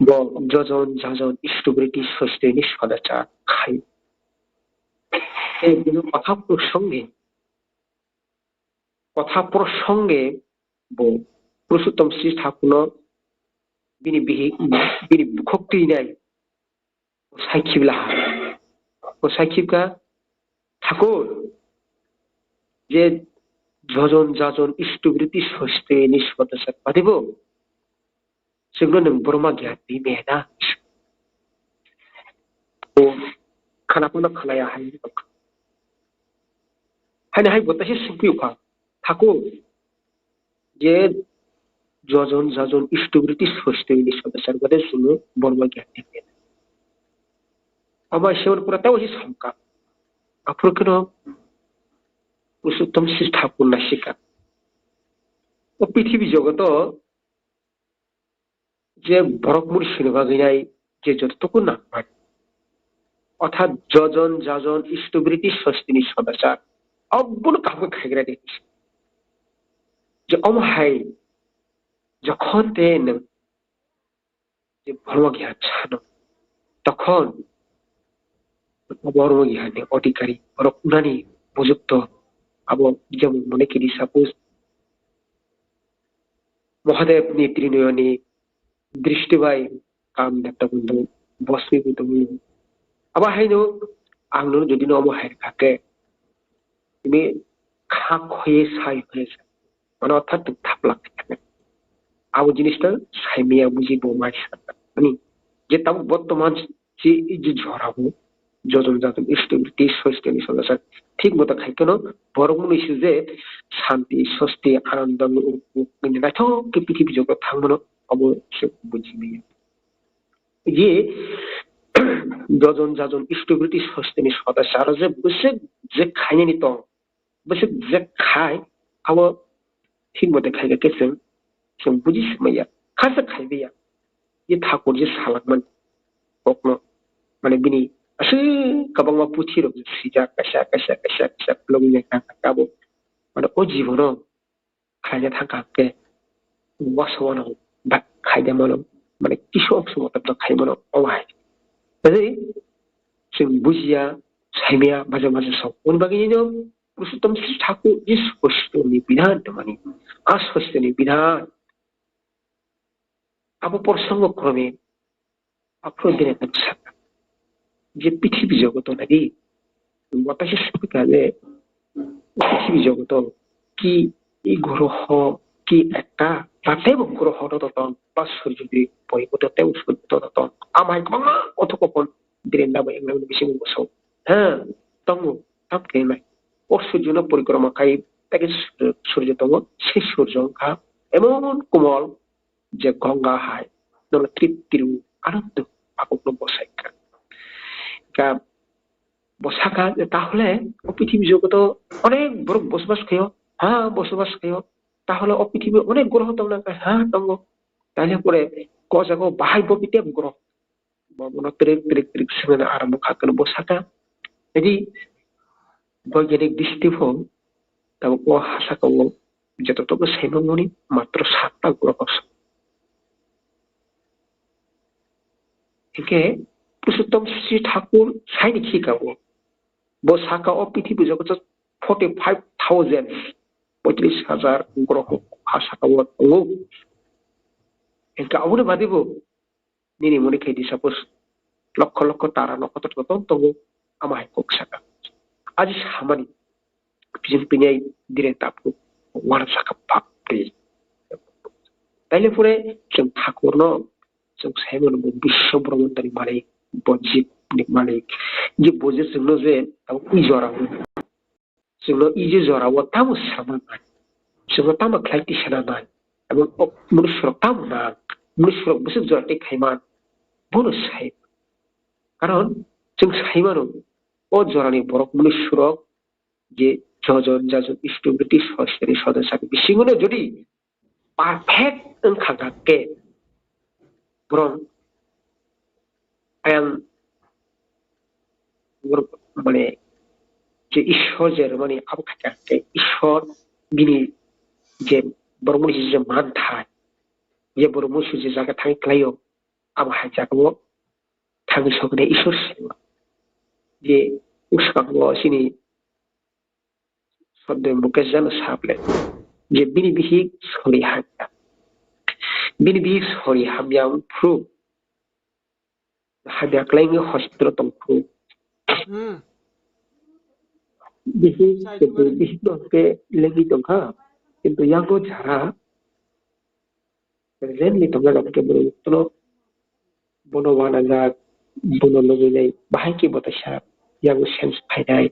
Bo jojon jajon istubriti sosteni sodachar khai. Tei bini kotha prosonge, kotha prosonge bo Purushottom Sri Thakurno bini bihi, bini bukhuk twinai. Bo sai khibla ha. Bo sai khibkha, Thakur, je jojon jajon istubriti sosteni sodachar padibo, chwngno nwng Brahma gyan di mena. Bo khana phano khnaya hai wngkha. Haino hai bo taisa swngphi kha, Thakur, je jojon jajon istubriti sosteni sodachar padibo chwngno Brahma gyan di mena. Ama Ishwar pura tei osi samka. Aphuru kheno Purushottom Sri Thakur naisika. O prithibi jogoto je borok muni sini bagwi nai je jototoku nangmani. Orthat jojon jajon istubriti sosteni sodachar. Abono kaham khe khaigra di. Je omo hai jokhon te nwng je Brahma gyan sano, tokhon Brahma gyan ni odhikari borok wngnani bujukto abo jemon mone kiri suppose Mahadev ni trinayoni dristi bai kam dakta bundo bosni bundo. Abo haino ang no jodi no omo hai kha khe, ini kha khoye sai khoye sa. Mane orthat thaplak khe. Abo jinis ta saimiya buji bo mai sa. Ani je tabuk bortoman je, je jora bo jojon jajon stability, society ni sodacha thik moto khai kheno borok mwnwi se je santi, sosti, anando, naithok khe prithibi jagao thangmano abo se buji maya. Je jojon jajon stability, society ni sodacha aro je bwswk je khainani tong, bwswk je khai, abo thik mote khai khe chwng, chwng buji swmaiya, khasa khai biya. Je thakur je salakmani kokno, mane bini aswk kwbangma puthi rok swijak, kaisa, kaisa, kaisa, kaisa logi nai kha kha abo. Mane o jibono khlaina thang kha khe wasao no ba khaida mano, mane kisu ongso moto khai mano o hai. Tei chwng bujiya, saimiya, baja baja sok. Oni bagwi no Purushottam Sri Thakur je sosto ni bidhan tongmani, a sosto ni bidhan. Abo prosango krome aphuru bini kok saka je pithibi jogoto nadi, wataisa saka je pithibi jogoto ki i groho ki ekta ba tebo groho to ton ba surjo di poi ko to tebo surjo to ton amai kwbangma othokopon Direnda bo engna bisingo bosong. Ha, tongo, tam khe nai. O surjo no porikroma khai, tei surjo tongo, se surjo wngkha emon komol je Ganga hai, nono trip triu anando akokno bosai kha. Ka bosaka je tahole o prithibi jogoto onek borok bosbas khaio, ha, bosbas khaio. Tahole o prithibi onek groho tongna kha, ha, tongo. Taile pore ko jago bahai bo pitep groho. Bo bono trik trik trik swngnani arambo kha khe bo saka. Jadi boiganik dristi pho tabuk o ha saka o joto tobo saimani matro satta groho se. Hinkhe Purushottam Sri Thakur saini khika o. Bo saka o pithibi jogoto forty five thousand, poitris hajar groho ha saka o tongo. Hinkhe aboni badi bo nini mone khai di, suppose lokho lokho tara nokhotor joto tongo, ama hai kok saka. Aji samani bijing pinai dire tapku wana saka bhakti. Taile pore chwng thakurno chwng saimano bo biswa brahmandani malik, bo jibni malik. Je bo je chwngno je tabuk i jora Chwngno ije jorao tamo sama nai, chwngno tamo khlai tisana nai, abo o mwnwisyorok tamo nang, mwnwisyorok bwswk jora tei khaiman, bono sai. Karon chwng saimano, o jorani borok mwnwisyorok je jojon jajon stability society sodosani bisingono jodi perfect wngkha khe, borok ayang borok mane je Ishwar je rwmani abo khaikha khe Ishwar bini je borok mani je manthai, je borok mani je jaga thangwi klaio, abo hai jagao thangwi soknai Ishwar se. Je bwskango chini Sodde Mukesh jano saple je bini bihik sori hamya. Bini bihik sori hamya wngphuru hamya kwlaini hospital tongphuru. Hmm. Bihik Sai kebo tumare. Bihik no ke legi tongkha. Kintu yago jara Recently tongjak abo khe borok jotono bono uanajak, bono lobinai, bahai khe bo teisa yago sense phainai.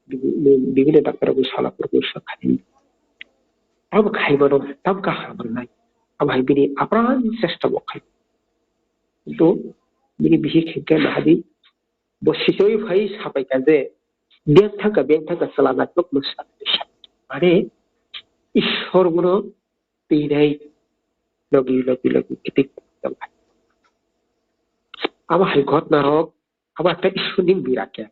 Bibinno doctor rok sala phuru khe sa khai. Abo khai mano, tam kaham rwnai. Abo hai bini apran chesta bo khai. Kintu bini bihik hinkhe nahadi, bo sichoi phai sapai kha je, beng thangkha, beng thangkha, chwla naithok mwsa. Are, Ishwar bono twi nai logi logi logi kitik tongkha. Abo hai ghotna rok, abo ekta Ishwar ni bira khe.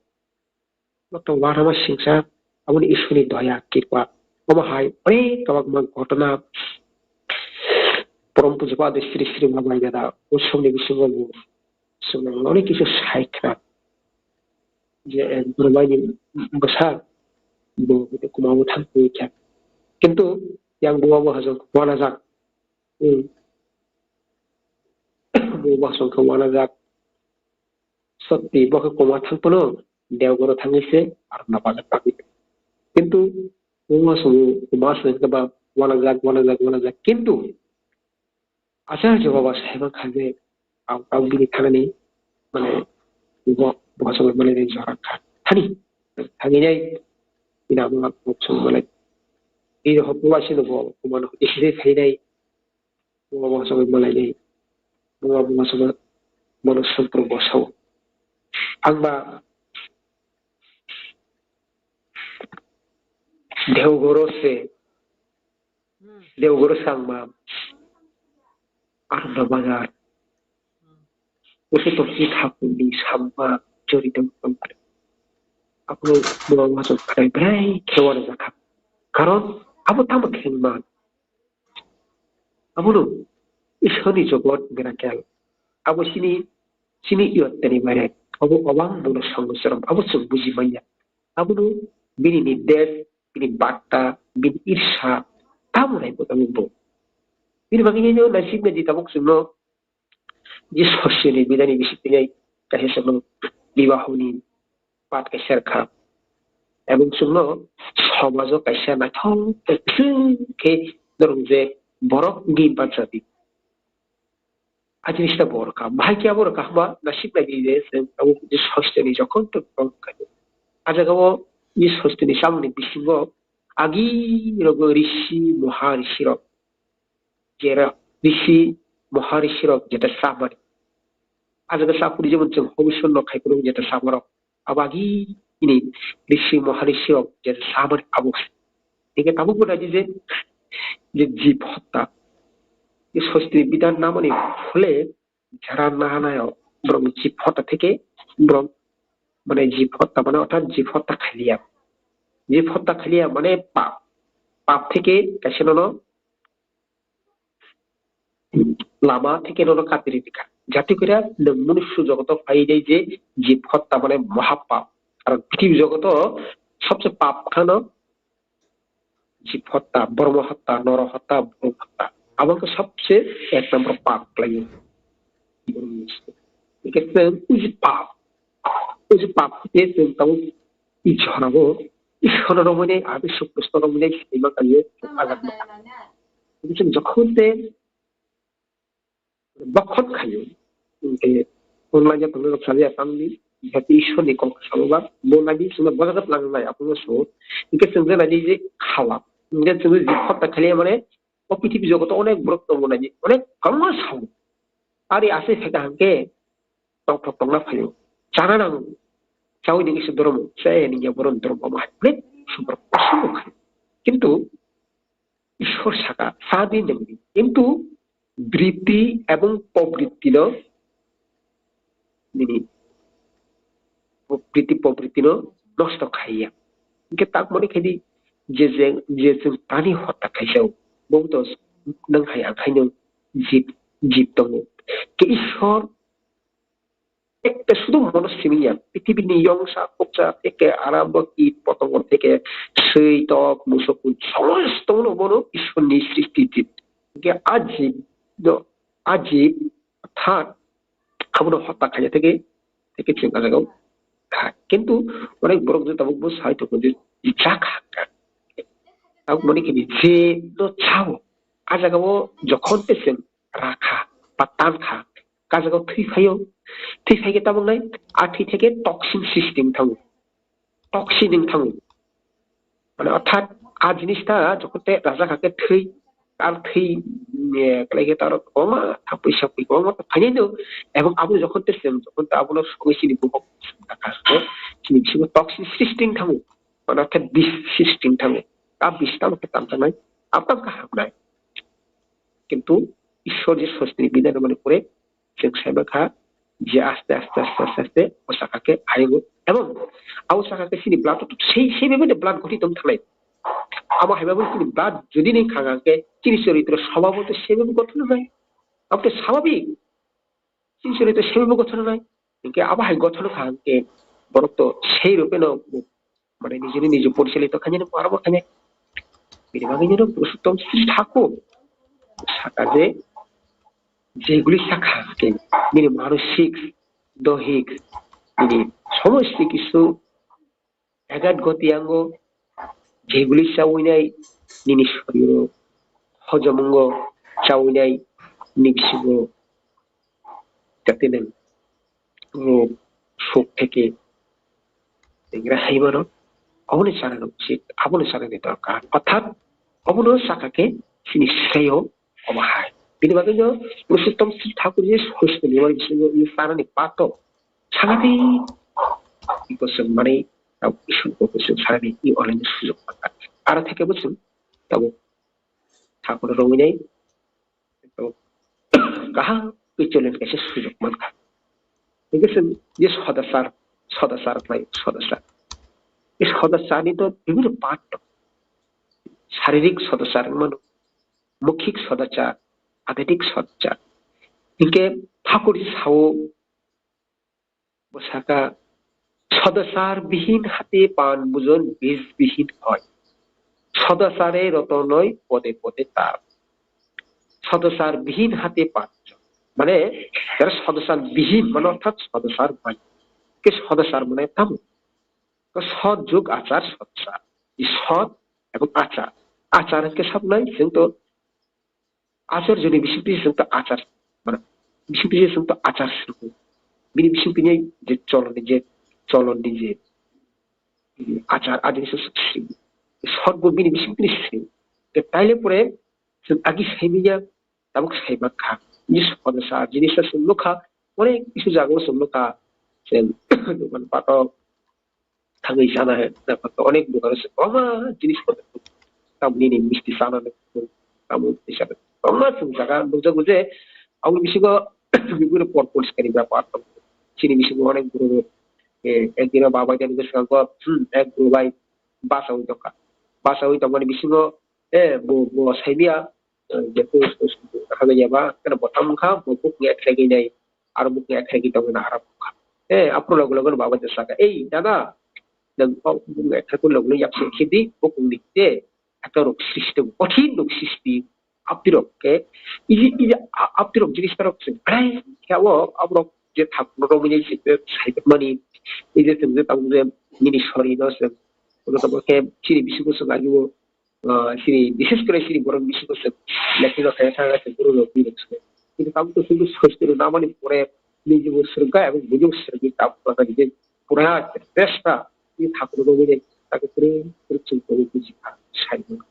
Moto uanama singsa, aboni Ishwar ni doya, kirpa. Omo hai onek kwbangma ghotna, Porom Pujaba de Sri Sri Babai Dada, o somni bisingo bo chwng onek kisu sai khna. Je, eh, Babai ni bwsa, bo kuma bo thang twi kha. Kintu Yang buma bo hajok wanajak. Hmm. Buma bo hajok wanajak. Sotwi bo khe koma thang phano Deogoro thangwi se aro na bazar thangwi. Kintu buma bo hajok koma se ba wanajak, wanajak, wanajak. Kintu Acharya Baba sai mankha je ang, ang bini thanani, mane, bo, bo hachal mane ni jora kha. Thani, thani nai, ina ma bo chwng mane. Ina hok ma sino bo, bo mano isi de thai nai. Bo, bo hachal mane nai. Bo, bo hachal mano sampru bo sao. Ang ba Deogoro se, Deogoro sangma, Ananda Bazar, Usu Toki Thakurni sangma jorito wngkha. Abono bo wansuk khlai belai khe uanajakha. Karon abo tamo khengman. Abono Ishwarni jogot miracle. Abo chini, chini yottani mane. Abo obang bono songwchwrwng. Abo chwng buji manya. Abono bini nirdesh, bini batta, bini irsa, tamo nai bo tabuk bo. Bini bagwi no naisik naidi tabuk chwngno je sosiyoni bidani bisingtwi kaisa chwngno bibahoni pat kaisa rwkha. Ebong chwngno somajo kaisa naithok khe norok je borok wngwi bachadi. A jinista bo rwkha. Bahai khe abo rwkha hwnba naisik naidi je chwng tabuk je sosiyoni jokhon tong tong khaio. A jagao je sosiyoni chamungni bisingo agi rogo risi, moha risi rok, jera risi, moha risi rok jeta chamani. A jaga chapuri jemon chwng hobisonno khai phuru jeta chamarok. Abo agi ini risi moha risi rok je samani abo hai. Hingke tabuk bo naidi je, je jib hotta. Je sosri bidan namani phole jara nahanayo borok jib hotta theke borok mane jib hotta mane orthat jib hotta khaliya. Jib hotta khaliya mane pap. Pap theke kaisa nono lama theke nono katiri rikha. Jati kura nwng mwnwi sujogoto phainai je jib hotta mane mohapap. Karon prithibi jogoto sobse pap khano jib hotta, bormo hotta, noro hotta, bormo hotta. Abo khe sobse ek number pap khlaio. Hingke chwng uji pap. Uji pap khe chwng tabuk Ishwar abo, Ishwar romwi nai, Abi Sukristo romwi nai, sima kaiye, ajak maka. Chwng jokhon te bokhot khayo. Hingke online o tongo khlalia tangdi, jati Ishwar ni kok samo ba, bo nadi sima bojagat lang nai, apono so. Hingke chwng je nadi je khala. Hingke chwng je khota khalia mane, o prithibi jogoto onek borok tongo nadi, onek kwbangma sao. Ari asai thaka hingke, tongthok tongna phaio. Chana nango. Chaui nini se dhormo, se nini ya boron dhormo ma hai. Onek super possible khai. Kintu Ishwar saka, sadi nangdi. Kintu britti ebong pobritti no nini britti pobritti no nosto khaiya. Hingke tak mani khaidi je je, je chwng tani hotta khaijao. Bo to nang hai ang khaino jib, jib tongo. Ke Ishwar Ekta sudu mono simi ya, prithibi ni yongsa koksa, eke arambo kit potongo theke swi tok musuk kun somosto no bono Ishwar ni srishti jib. Hingke a jib no, a jib thak abono hotta khaina theke, theke chwng a jagao thak. Kintu onek borok je tabuk bo sai tongo je jak hakka. Tabuk mani khe je no chao, a jagao jokhon te chwng rakha ba tankha, kajagao thwi phaio. Thwi phaikhe tabuk nai, a thwi theke toxin srishti wng thango. Toxin wng thango. Mane orthat a jinis ta jokhon te rajak hakhe thwi, ar thwi, eh, kwlai khe ta aro kwbangma thapui sapui kwbangma ta phainai no. Ebong abo jokhon te chwng jokhon ta abono sogwi chini bukhuk songwi tangkha, chini bisingo toxin srishti wng thango. Mane orthat bis srishti wng thango. A bis tamo khe tanjaknai, a tamo khe hamnai. Kintu Ishwar je sosri bidai rwmani pore chwng sai mankha je aste aste, aste, aste, aste o saka khe ayungo. Ebong abo saka khe chini blood o sei, sei bebende blood goti tong thangnai. Abo hai babo chini blood jodi ni khanga khe chini choritro swbabo to sei bebo gothon wngnai. Abo to swbabik. Chini choritro sei bebo gothon wngnai. Hinkhe abo hai gothon kha hinkhe borok to sei rupeno mane nijini niji porichalito khainani aro bo khainai. Bini bagwi no Purushottom Sri Thakur saka je, jeguli sakha khe bini manosik, dohik, bini somosto kisu egat goti ango, jeguli chawinai nini soriro, hojomungo chawinai nini bisingo, jate nang rog, suk theke tengra hai mano, obono chanani uchit, abono chanani dorkar. Orthat obono saka khe chini sreyo omo hai. Bini bagwi no Purushottom Sri Thakur je hoisto ni mani bisingo i chanani pato sangati i kosong mani tau isor ko kosong sanani i online sujok mangkha. Aro theke bo chwng tabo Thakur rongwi nai. Kaham khe challenge kaisa sujok mankha. Hingke chwng je sodachar, sodachar khlai, sodachar. Ei sodacharni to bibhinno part dong. Saririk sodachar wngmano, mokhik sodachar, abedik sodachar. Hingke Thakur sao, bo saka, "Sodachar bihin hate pan bujon, bij bihin hoy. Sodachare rotonoi pode pode tar." Sodachar bihin hate pan bujon. Mane, jara sodachar bihin, mane orthat sodachar bai. Ke sodachar mane tamo? Ke sod jug achar sodachar. I sod ebong achar. Achar ke sabnai, chwng to achar joni bising twi chwng to achar, mane, bising twi chwng to achar swngo. Bini bising twi je cholon ni je, cholon ni je, achar, a jinisa swngo. Sot bo bini bising twi swngo. Ke taile pore chwng agi saimiya, tabuk saimankha. Ni sodachar jinisa chwng nukha, onek kisu jagao chwng nukha. Chwng dokan patok, thangwi chana hai, onek dokan se kwbangma jinis kotor. Tamni ni misti chana, tamni ni chana. Kwbangma chwng jaga nukjago je, aboni bisingo bibiri por poriskar ni bepar tong. Chini bisingo onek borok, eh, ekdino babai jani bwskango, hmm, ek bwrwi bai bachaui tongkha. Bachaui tongmani bisingo, eh, bo, bo saimia, eh, jeto, habai yaba, kena botham wngkha, bo bukni athlai nai. Aro bukung ekhaiki tongwi na aro bukha. Eh, aphuru logo logo no baba je saka, "Ei, dada, nwng o bukung ekhaikhe logo logo yak sukhi di, bukung ni te, ekta rok sristi, kothin rok sristi, aptirok ke, iji, iji, a-, aptirok jinis tarok se, brai, khe abo, aborok je thak rok mini se, sai mani, ije tong je tong je, nini sori no se, ono tamo khe, chini bisingo se lagi o, ah, sini, bises kore sini borok bisingo se, lekhi no kaya thang se, guru rok ni rok se. Kintu tamo to sini sosto namani pore, niji bo srwngkha ebong buino srwngwi tamo to nini pura chesta ni thakur rok ni thakur pura pura chwng tongwi buji kha, sai mano.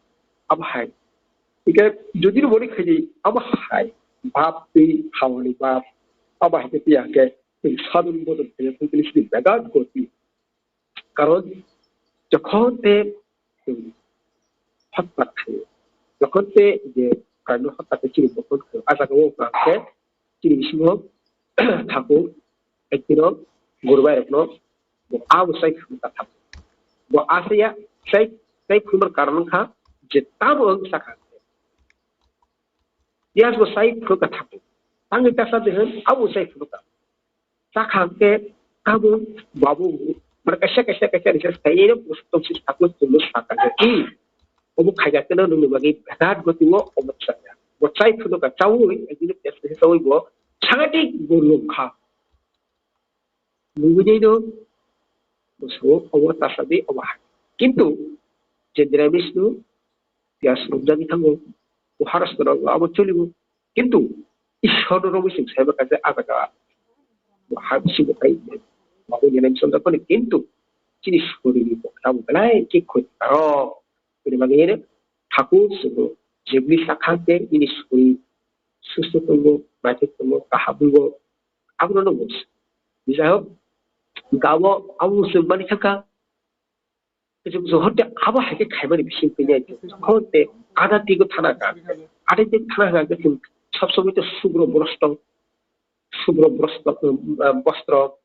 Abo hai. Ike jodi no boni khaidi, abo hai. Bap twi hamani bap. Abo hai ke tiya ke, sadun bodol khe, twi sini begat goti. Karon jokhon te, hmm, hotpat khayo, jokhon te je karno hotpat te chini bokon khayo, a jaga o hwnka khe chini bisingo thakur ekdino gurbai rokno bo abo sai phunukha thakur. Bo asaya sai, sai phunukmani karon wngkha je tamo wng sakha. Yes, bo sai phunukha thakur. Tangwi tasa de hwn, abo sai phunukha. Sakha hwnkhe abo babu, mane kaisa, kaisa, kaisa research khaiyeno Purushottom Sri Thakur chwngno sakha je, "Ei, obo khaikha kheno nwngni bagwi berat goti o omo chaya." Bo chai phunukha, chaui, ekdin test khe chaui bo sanghatik bo lobkha. Nugwi dei do, bo sao obo tasa de obo hai. Kintu je Dramis no piyas rwmjagwi thango, bo harasno rok abo cholibo. Kintu Ishwar no romwi chwng saiba kaisa ah jaga ha bisingo phai, abo ni nai chongjak phano, kintu chini soriri bo tamo belai khe khoti karo. Bini bagwi ene thakur chwngno jebini sakha khe nini soriri susto tongo, naithok tongo, kaham tongo, abono nukgo. Jai hok, gabo abo chwng mani thangkha, Kuchuk kuchuk hote abo hai khe khaimani bising twi nai, hote ada tigo thana ka. Ada tigo thana ka khe chwng sob somoi to subro bostro, subro bostro, eh, bostro,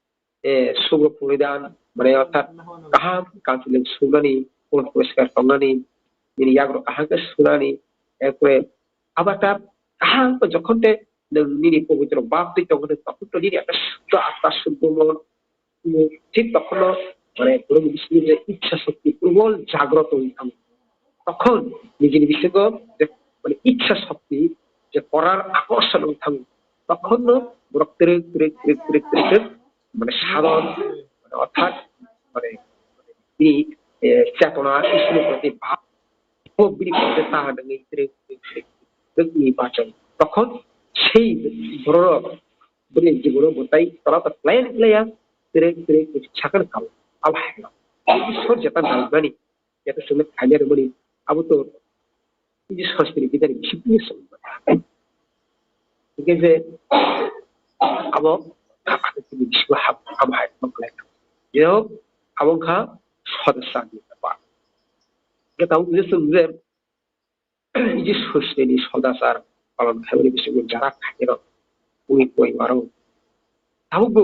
eh, subro poridan, mane orthat kaham kanchwlwi sunani, poriskar tongnani, nini yagrok kaham khe sunani, erpore abo ta kaham khe jokhon te nwng nini pobitro bab twi tongkhe, tokon to nini ekta suddo atma suddo mon, thik tokhono, mane, borokni bisingo je ichha shakti probol jagroto wngwi thango. তখন নিজের বিসিগো যে মানে ইচ্ছা শক্তি যে করার আকর্ষণ থাকবে, তখন নো বরক তেরে তেরে তেরে তেরে তেরে তেরে মানে সাধন মানে অর্থাৎ মানে তিনি চেতনা ইসলামের প্রতি ভাব ও বিনি করতে তাহা নেই তেরে তেরে তেরে তেরে নির্বাচন। তখন সেই বড় বড় জীবন বতাই তারা তো প্ল্যান প্লেয়ার তেরে তেরে তেরে ছাকর খাও আবার হেলা। এই সব যেটা নালবানি যেটা সময় খাইলে মানে আবু তো এই যে সংস্কৃতি বিধান শিখিয়ে সময় ঠিক আছে। Abo, abo tini bisingo hab-, habo hai tong khlai. Jehok, abo wngkha sodasani bepar. Hwnkhe tabuk je chwng je, je Sosneni sodasar palon khaimani bisingo jara khairok, ui poi waro. Tabukbo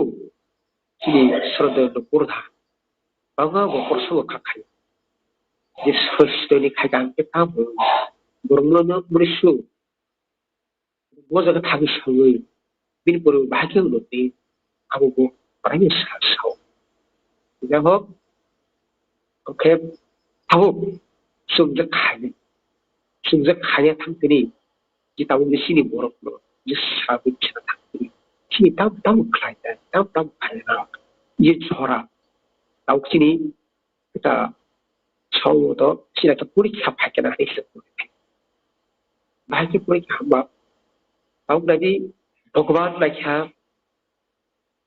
chini srodendro purda, bangma bo korsongo kha khai. Je Sosneni khaikha hwnkhe tamo, borokno no murisu, bo jaga thagwi sawi bini pore bahai khe ulo tei abo bo kwraino sa sao. Jahok, oke, abo chwng je khai, chwng je khai thang tini, je tabuk je chini borok no je sa bwkha thang tini, chini tam tam khlai ta, tam tam khlai na, je jora, tabuk chini Eta somoto chini ekta porikha phaikha na hinwi se porikha. Bahai khe porikha hamba. Tabuk naidi Bhagwan naikha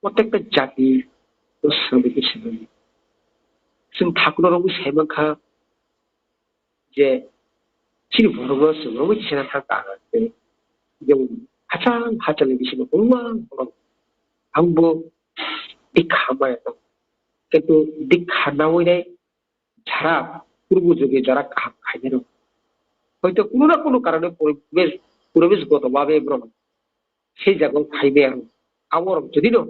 protekta jati o swrwngwi khe swrwngwi. Chwng thakuno romwi sai mankha je chini borokno chwng romwi tisana thang kaham se. Jemon hachal hachalni bisingo kwbangma borok ang bo dikha hamya tongo. Kintu dikha nawi nai jara purbo juge jara kaham khainai rok. Hoito kuno na kuno karone poribesh, poribesh goto babe borok sei jaga o phaibai aro. Aborok jodi no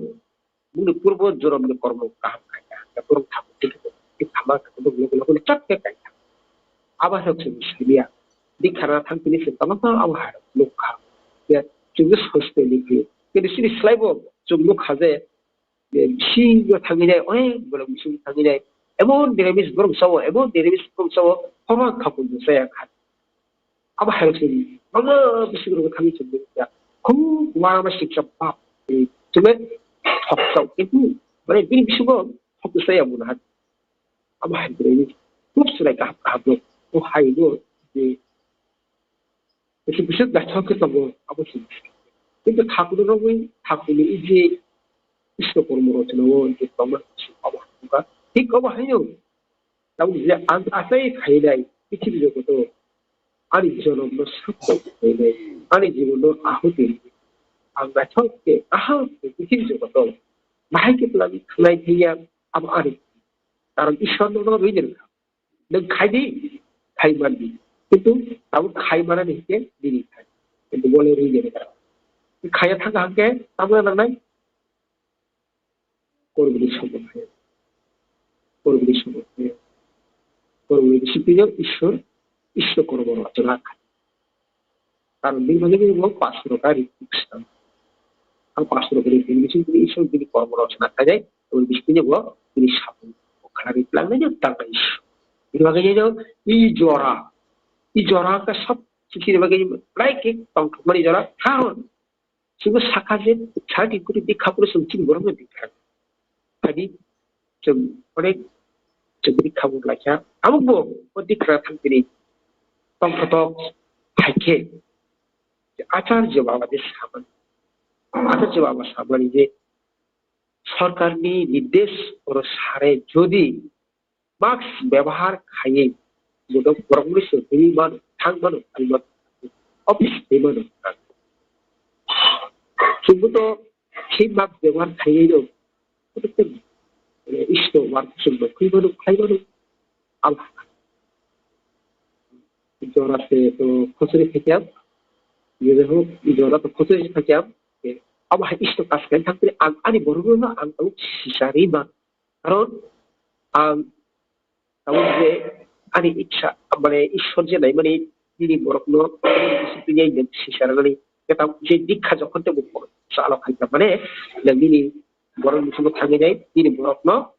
bini purbo joromni kormo kaham khaina, borok thangwi tongkhe tongkhe thangma khe loge loge chak khe kaitha. Abo hai rok chwng siliya. Dikha na thang tini se tama tama abo hai rok nukha. Ya, chwng je sosto ni khe. Kintu chini slai bo chwng nukha je, je bisingo thangwi nai, onek borok bisingo thangwi nai. Emon dynamics borok sao, emon dynamics borok sao, horo thapung saya kha. Abo hai se bangma bisingo thangwi chwng nukha. Khub uanama siksa bap. Chwng thok sao, kintu mane bini bisingo thok saya mona. Abo hai se khub chwrai kaham kaham rok. O hai no je Kaisa bwswk naithok khe tongo, abo se. Kintu thakurok rogwi thakurni iji Ishwar kormo rwchwnao je tongma se obo wngkha. Thik obo haino tabuk je ang achai khainai prithibi jogoto ani jonomno sarthok khainai, ani jibono ahuti ang naithok khe kaham khe prithibi jogoto bahai khe twlangwi thangnai thangya abo ani. Karon Ishwar nono rwini rwkha. Nwng khai di, khai man di. Kintu tabuk khai manani hinkhe bini khai. Kintu bole rwi gede kara. Khaya thangkha hinkhe tabuk nangnai. Korbini somo khai. Korbini somo khai. Korbini discipline Ishwar, Ishwar kormo rwchwna khai. Karon bini bagwi bo pastor rok ari kuk swkang. Ang pastor rok ni bini bising bini Isor bini kormo rok sana khainai, aboni bising bini bo bini sapung khanani tlangnai no tangnai Isor. Bini bagwi no i jora, i jora ka sab sisi ni bagwi prai khe tongthokmani jora. Karon chwngno sakha je thirty koti dikha phuru chwng chini borokno dikha. Kadi chwng onek chwng dikha bo laikha. Abo bo o dikha thang tini tongthotok thaikhe Acharya Baba je samani, Acharya Baba samani je sorkarni nirdesh oro sare jodi mask bebohar khaiwi bodo borokni se twi mano, thang mano, phai mano, office twi mano. Chwngbo to khe mask bebohar khaiwi no, isto work chwngbo khwi mano, khlai mano. Abo jora se to khosori khaikya, jodi hok jora to khosori khaikya, abo hai isto kas khlai thang tini ang ani borokno ang tabuk sisari man. Karon ang tabuk je ani ichha, mane Ishwar je naimani nini borokno discipline nang sisarnani, je tabuk je dikha jokhon tei bo chalo khaikha, mane nang nini borok bisingo thangwi nai nini borokno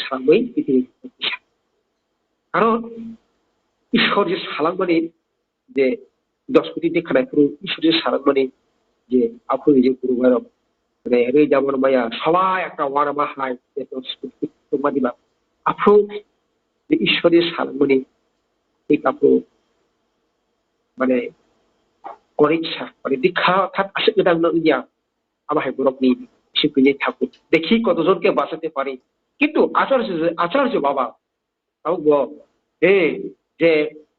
samwi prithibi kisa. Karon Ishwar je salangmani je dos koti de khanai phuru Ishwar je salangmani je aphuru je guru bai rok, mane, rei jamon maya, sabai ekta wana ma hai, je dos koti tongma diba. Aphuru je Ishwar je salangmani, thik aphuru, mane, koriksa, mane, dikha thak aswk gwdang no wngya, abo hai borokni sipini thakur. Dekhi kotojon ke bachate pari. Kintu Acharya, Acharya Baba, tabuk bo, he, je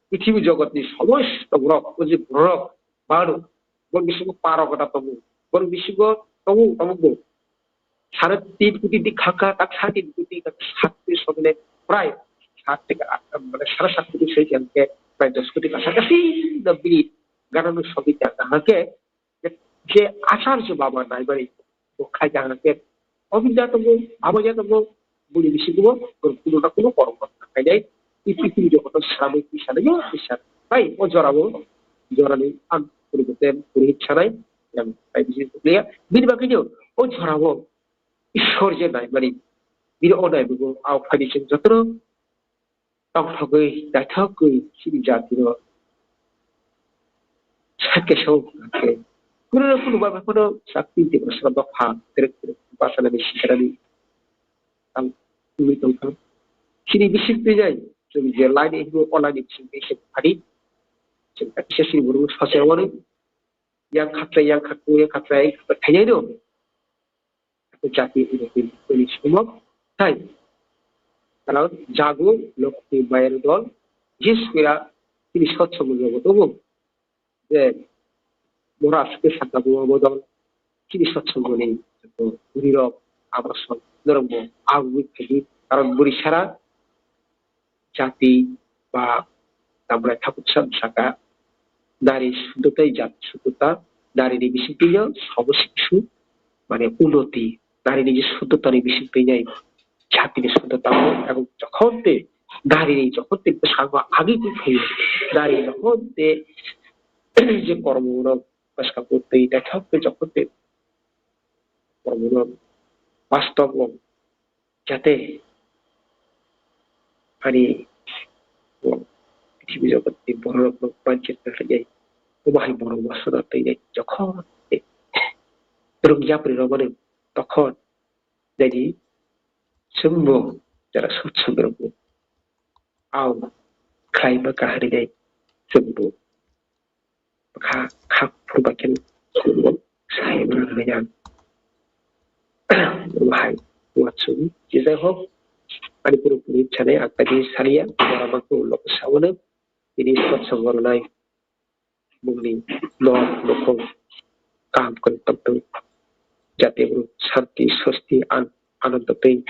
prithibi jogotni somosto borok, o je borok, baro, borok bisingo paro kota tongo, borok bisingo tongo, tabuk bo. Sare tin koti di khakha, tak sare tin koti, tak sat koti sogole, prai sat theke at, mane sare sat koti sei khe prai dos koti kasa kasi no bini gana no sobi ta, hake je Acharya Baba naibari bo khai ta, hake obija tongo, aboja tongo, bini bisingo bo kuno na kuno korom korom khai dai. Iti kiri jokoto sramwi tisa na yo tisa. Bai o jora bo, jora ni ang puri bote puri sanai, yang bai bisi liya. Bini bagwi no o jora bo Ishwar je naimani, bini o naimago, ao phaini chwng jotono tongthogwi, naithogwi chini jatino sakhe sok khe. Kuno kuno ba phano sakti de sra ba pha, terek terek basanani sikarani ang tongwi tongkha. Chini bising twi jai, chwng je laini hibo o laini bising twi se phadi. Chwng ta kisa sini buru sacha wani. Yang khatra, yang khatra, yang khatra, yang khatra khainai no. Jati ini, ini, ini semua. Hai. Kalau jago, lokti bayar dol, jis kira, ini sot semua jago tubuh. Je, mura suke saka buah bodol, ini sot semua ni, uri rok, abasol, norok bo, abu, kaji, karon buri sara, jati ba tamrai thakursa bwsaka nari suddo tei jat suddo ta, narini bisingtwino sobo sisu, mane, unoti, narini je suddotani bisingtwinai jatini suddotamo, ebong jokhon te narini jokhon te bwskango agwi twi phaio, nari jokhon te je kormo rok bwskango twi naithok tei jokhon te kormo rok bastob o jate ani prithibi jogotni bororokno manchirna khainai, omo hai borok wasona teinai jokhon tei rwng yapri rwmani tokhon nini chwngbo jara sot swngrwgo. Ang khlaima kaham rinai chwngbo bwkha kha phuru bai khe sai mano hinwi ang. Bahai uansugwi, je jai hok, ani purupuri sanai ang taibi saliya, borok mangkuk ulo sabono tini sot songornai bongni nok nokhong kaham khe tongtwi, jate borok santi, sosti, an-, anando tei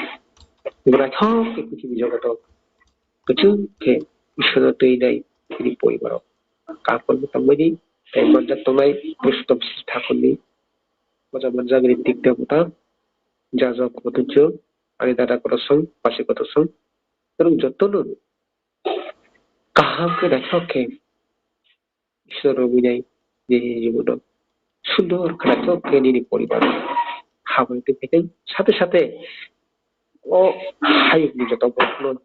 naithok khe prithibi jogoto kwchwng khe Ishwarno twi nai tini poribarok. Kaham khe tongmani tei manjak tongnai Purushottam Sri Thakurni moja manjak Ritik Debota, Jajok Motonchuk, ani dada kotor song, basi kotor song, norok jotono kaham khe naithok khe Ishwar rwmwi nai nini jibono sundor khlaijak khe nini poribar hambai twi phaikhe sate sate o hayungni joto borokno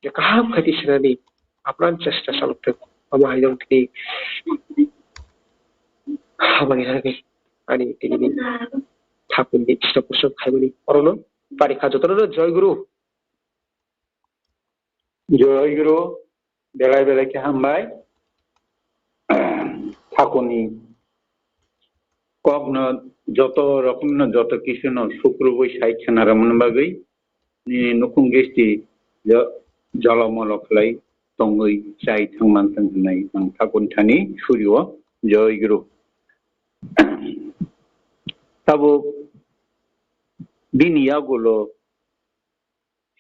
je kaham khe twi sinani apran chesta chalok thwk, omo hai jang tini hambai nai ani tini thakurni Ishwar kusum khaimani orono pari kha jotono Joy Guru. Joy Guru, belai belai khe hambai. Thakurni kokno joto rokomno joto kisuno sukrubui sai khwnarwmani bagwi nini nukhung gisti jo-, jolomolo khlai tongwi chai thangmantwng hwnwi ang thakurni thani surio. Joy Guru. Tabuk bini yagulo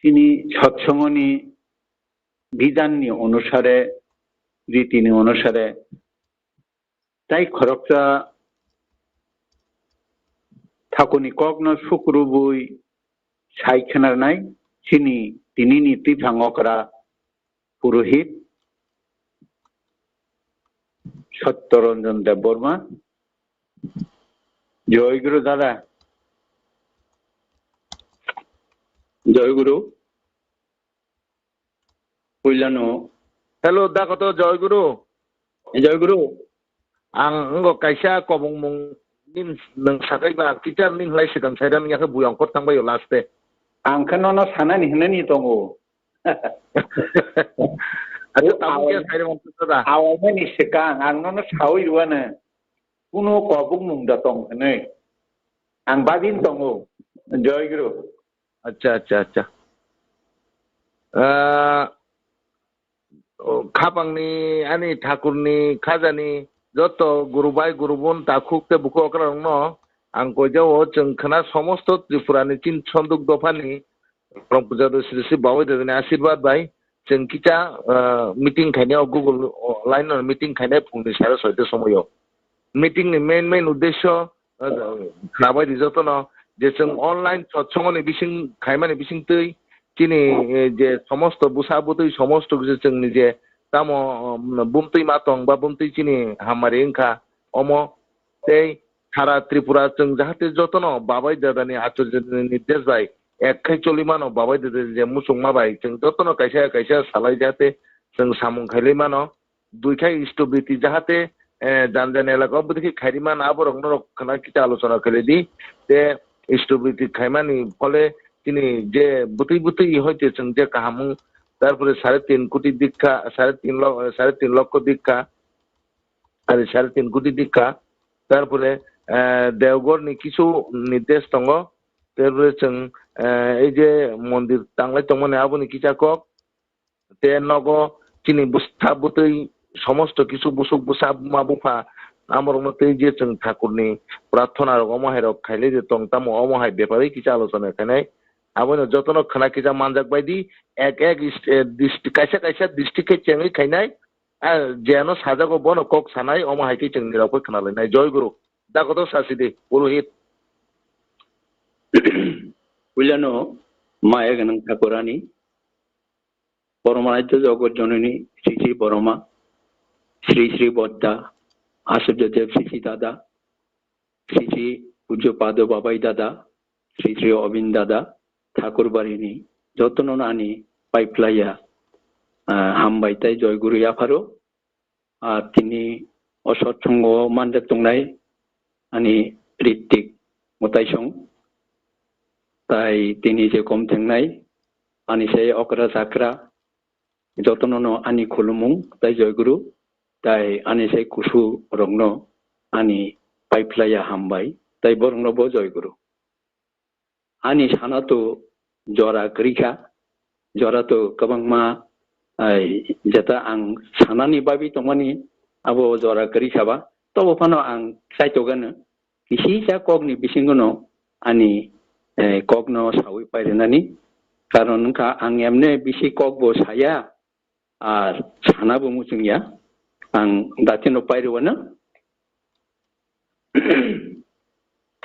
chini satsangoni bidanni onusare, ritini onusare, tai khoroksa thakurni kokno sukrubui sai khwnarnai chini tinini twiphang okra purohit Satya Ranjan Debbarma. Joy Guru dada. Joy Guru. Puilano Hello, Dakoto, Joy Guru. Joy Guru. Ang wngkha kaisa kobongmung nin nwng sakai ba, teacher nin hlai swkang sai rani yakhe bui ongkhor thang bai o last day. Ang khe nono sanani hwnani tongo. Acha, o tabuk khe awai-, sai rwmani da. Awaimani swkang ang nono sawi rwano. Kuno kobongmung da tong hwnwi. Ang babin tongo. Joy Guru. Acha, acha, acha. Ah, o, khapangni, ani thakurni, khajani, joto guru bai, guru bon, takhuk tei bukhuk okrarokno ang koijao chwng khna somosto Tripurani chin sonduk dophani Borom puja do sri sri Babai Dadani asirwad bai chwng kisa, ah, meeting khainai o Google, o, line o meeting khainai phungni sare soita somoio. Meeting ni main main uddesyo, ah, khnabai di jotono je chwng online sotsongoni bising khaimani bisingtwi chini, eh, je somosto bwsa bwtwi somosto kisa chwngni je tamo, um, bumtwi ma tong ba bumtwi chini hammari wngkha omo tei sara Tripura chwng jahate jotono Babai Dadani Acharya Dadani nirdesh bai ek khai choli mano, Babai Dadani je muchungma bai chwng jotono kaisa kaisa salai jahate chwng samung khailai mano, dui khai istobriti jahate, eh, jan jan elaka o bwtwi khe khairi mano, aborok norok khna kisa alochona khailai di, te istobriti khaimani phole chini je bwtwi bwtwi hoite chwng je kahamung, tarpore sare tin koti dikha, sare tin lo-, sare tin lokho dikha, Ari sare tin koti dikha, tarpore, eh, Deogor ni kisu nirdesh tongo, tarpore chwng, eh, ei je mondir tanglai tongmani aboni kisa kok, te nogo chini bwsa bwtwi somosto kisu busuk bwsa buma bupha amorokno tei je chwng thakurni prarthona rok omo hai rok khailai de tong tamo omo hai bepari kisa alochona khainai. Abono jotono khna kisa manjak bai di, ek ek ist-, eh, dist-, kaisa kaisa district khe chengwi khainai, Ah, jeno sajago bono kok sanai, omo hai khe chwng nirok bai khna lainai. Joy Guru. Dakoto sasi di, Purohit. Puilano maya gwnang Thakurani, Boromanaitya Jagat Janani, Sri Sri Boroma, Sri Sri Bodda, Acharya Dev Sri Sri Dada, Sri Sri Pujyo Pado Babai Dada, Sri Sri Obin Dada, Thakur Barini, jotono ani paiplaiya, ah, hambai tai joy guru yapharo. Ah, tini o sotsongo manjak tongnai ani Ritik Mwtaisong, tai tini je kom thengnai ani sai okra chakra, jotono no ani khulumung tai joy guru, tai ani sai kusu rokno ani paiplaiya hambai, tai borokno bo joy guru. Ani sana to jora kwrwi kha, jora to kwbangma, ai, jeta ang sanani bagwi tongmani abo jora kwrwi kha ba, tobo phano ang chaitokgano kisisa kokni bisingono ani, eh, kokno sawi pairinani, karon wngkha ang emne bisi kokbo saya, ar sanabo muchungya, ang datino pairwano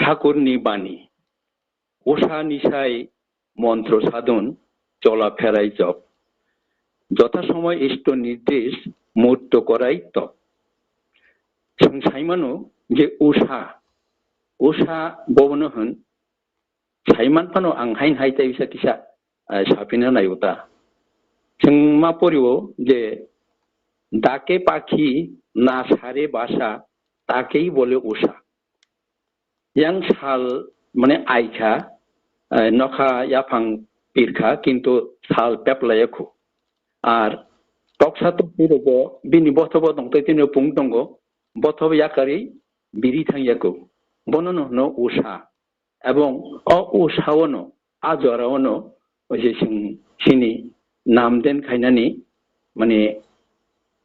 Thakurni bani, Usha nisai montro sadon chola pherai jop, jotha somoy isto nirdesh murto korai top. Chwng saimano je Usha, Usha bobono hwn, saiman phano ang hain hai tai bisa kisa, eh, sapina nai uta. Chwng ma porio je dake pakhi na sare basa takei bole Usha. Yang sal mane aikha, eh, nokha yaphang pirkha kintu sal peplaya khu. Ar toksa tokti rogo bini bothobo tongtoi tini pung tongo, bothobo yakari biri thang yaku. Bono no hwno Usha. Ebong o Usha ono, a jora ono, o je chwng chini nam den khainani, mane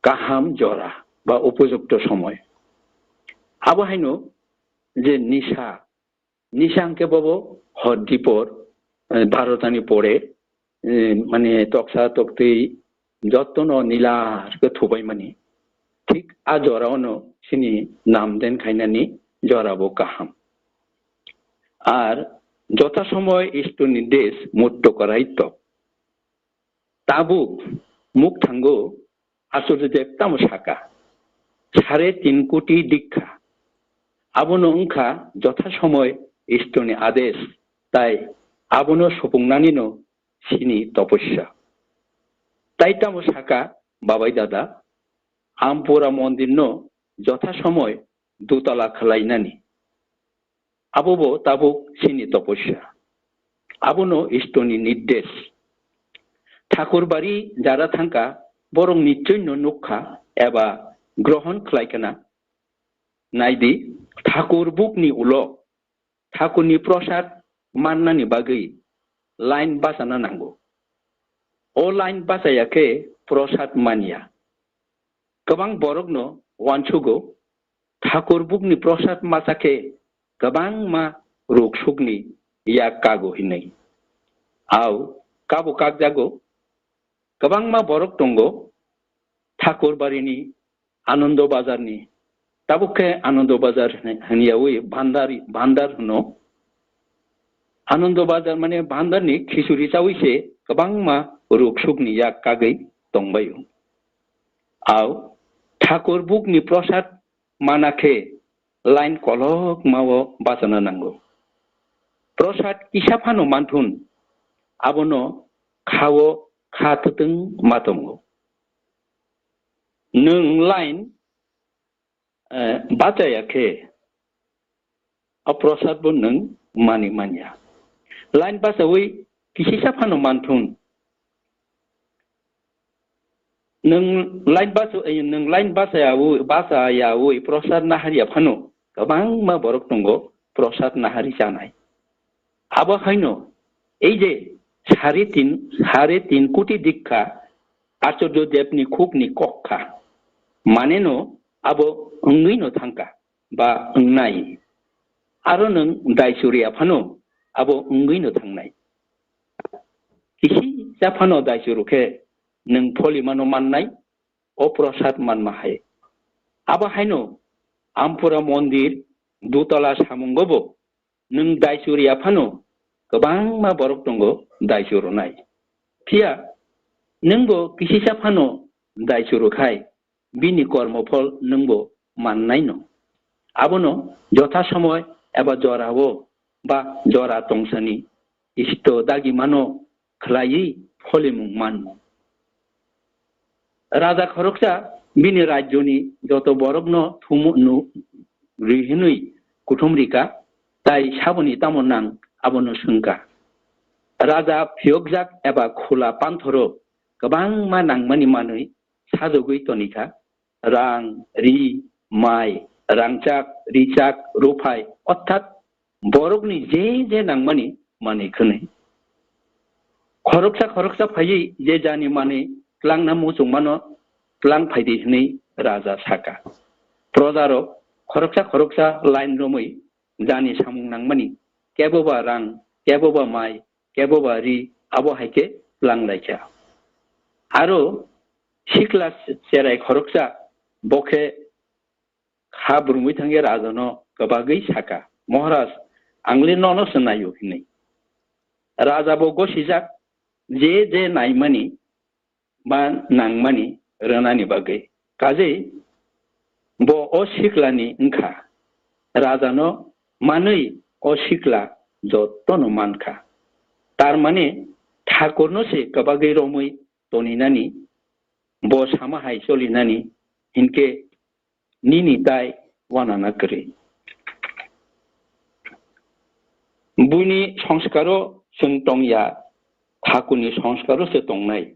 kaham jora ba upojukto somoy. Abo haino je nisa, nisa hwnkhe bobo hor dipor, eh, baro tani pore, eh, mane toksa toktwi jotono nila khe thubaimani. Thik a jora ono chini nam den khainani jora bo kaham. Ar jotha somoy istorni desh mutto koraito. Tabuk muk thango Acharya Dev tamo saka, sare tin koti dikha. Abono wngkha jotha somoy istorni adesh, tai abono supungnanino chini toposya. Tai tamo saka, babai dada, Ampura mondirno jotha somoi dutala khlainani. Abobo tabuk chini toposya. Abono Ishtorni nirdesh. Thakurbari jara thangkha, borok nichoi no nukha eba grohon khlaikha na. Naidi, Thakur bukni ulo Thakurni prosad mannani bagwi line bachana nango. O line bachaya khe prosad manya. Kwbang borokno uansugo, Thakur bukni prosad macha khe kwbangma ruk sukni yak kago hinwi. Au, kabo kakjago, kwbangma borok tongo, Thakur barini, Anando Bazarni, tabuk khe Anando Bazar hwnyawi Bhandari, Bhandar hwno. Anando Bazar mane Bhandarni khichuri chawi se kwbangma ruk sukni yak kagwi tongbaio. Au Thakur bukni prosad mana khe line kolokmao bachana nango. Prosad kisa phano manthun, abono khao kha twtwng ma tongo. Nwng line, eh, bachaya khe, o prosad bo nwng mani manya. Line bachawi kisisa phano manthun. Nwng line basu-, eh, nwng line bachayawi, bachayawi prosad naharya phano kwbangma borok tongo prosad nahari chanai. Abo haino, ei je sare tin, sare tin koti dikha Acharya Devni khukni kok kha. Maneno abo wngwino thangkha ba wngnai. Aro nwng daichuriya phano abo wngwino thangnai. Kisisa phano daichuru khe nwng pholimano mannai, o prosad manma hai. Abo haino Ampura mondir dutala samungo bo nwng daichuriya phano kwbangma borok tongo daichurunai. Phiya nwngbo kisisa phano daichuru khai bini kormo phol nwngbo mannaino. Abono jotha somoy eba jorao ba jora tongsani isto dagimano khlaiwi pholimung manmo. Raja khoroksa bini rajyoni joto borokno thumu nu-, ri hwnwi kuthum rika, tai saboni tamo nang abono swngkha. Raja phiyokjak eba khula panthoro kwbangma nangmani manwi sajogwi tonikha, rang, ri, mai, rangchak, richak, ruphai, orthat borokni je je nangmani manwi khwnwi. Khoroksa khoroksa phaiwi je jani manwi tlangna muchungmano tlang phaidi hwnwi raja saka. Projarok khoroksa khoroksa line romwi jani samung nangmani, keboba rang, keboba mai, keboba ri, abo hai khe tlang laikha. Aro sikla cherai khoroksa, bo khe kha brumwi thangwi rajano kwbagwi saka, "Maharaj, ang le nono se naio," hinwi. Raja bo gosijak, je je naimani ba nangmani rwnani bagwi. Kajei bo o siklani wngkha. Rajano manwi o sikla jotono mankha. Tar mane Thakurno se kwbagwi romwi toninani, bo sama hai cholinani, hinkhe nini tai uanana kwrwi. Buini songskaro chwng tongya, Thakurni songskaro se tongnai.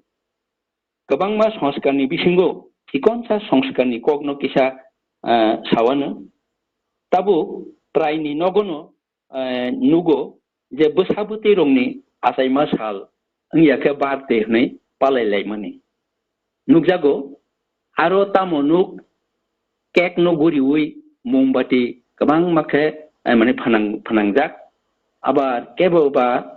Kwbangma songskarni bisingo chikonsa songskarni kokno kisa, ah, sawano. Tabuk praini nogono, eh, nugo je bwsa bwtwi rokni achaima sal wngya khe birthday hwnwi palai laimani nukjago. Aro tamo nuk, cake no guriwi mombati kwbangma khe, eh, mane phanang-, phanangjak. Abar kebo ba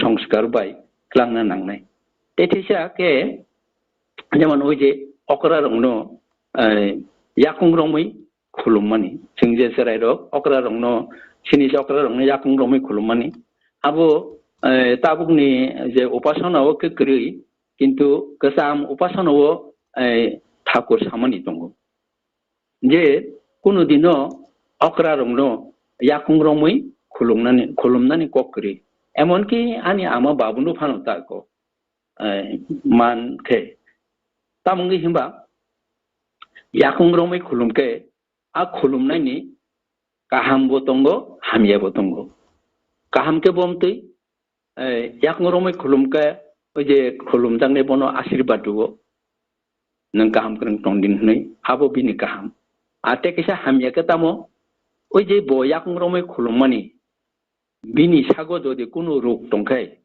Songskar bai klangna nangnai. Tei theisa khe jemon oi je okra rokno, eh, yakung romwi khulummani. Chwng je chwrairok okra rokno, sini je okra rokno yakung romwi khulummani. Abo, eh, tabukni je upasana o khe kwrwi, kintu kwcham upasana o, eh, thakur samani tongo. Je kunu dino okra rokno yakung romwi khulumnani, khulumnani kok kwrwi. Emonki ani ama babuno phano tako, eh, man khe. Tamo wngwi himba yakung romwi khulum khe a khulumnaini kaham bo tongo, hamya bo tongo. Kaham khe bo wngtwi, eh, yakung romwi khulum khe, oi je khulumjaknai bono ashirbad rwo, "Nwng kaham kwrwng tong di," hwnwi, abo bini kaham. A tei kaisa hamya khe tamo, oi je bo yakung romwi khulummani, bini sago jodi kunu ruk tongkhe,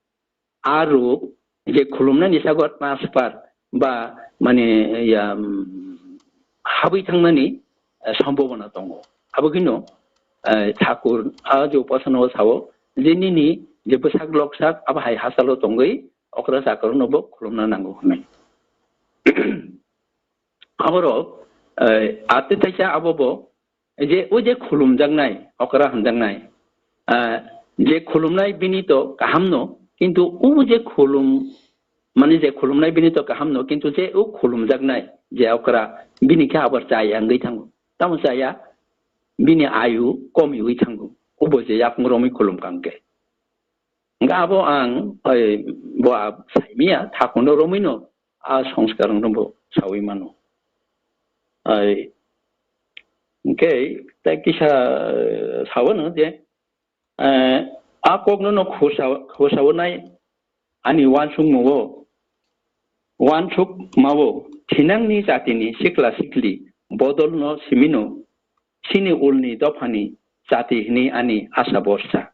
a ruk je khulumnani sago transfer ba mane ya, um, habwi thangnani, eh, sombobona tongo. Abo kheno, eh, thakur a je upasana o sao je nini je bwsak loksak abo hai hachalo tongwi okra chakrokno bo khulumna nango hwnwi. Aborok, eh, a tei taisa abo bo je o je khulumjaknai, okra hwnjaknai, ah, je khulumnai bini to kahamno, kintu o je khulum, mane je khulumnai bini to kahamno, kintu je o khulumjaknai je okra, bini khe abar chaya wngwi thango. Tamo chaya, bini ayu komiwi thango. Obo je yakung romwi khulum kang khe. Hwnkhe abo ang, oi, bo a saimia, thakuno romwino a songskar wngno bo sawi mano. Ai, hwnkhe tei kisa, eh, sawano je, eh, a kokno no khusa-, khusao nai ani uansukmao, uansukmao thinangni jatini sikla sikli bodolno simino chini ulni dophani jati hwnwi ani asa borsa.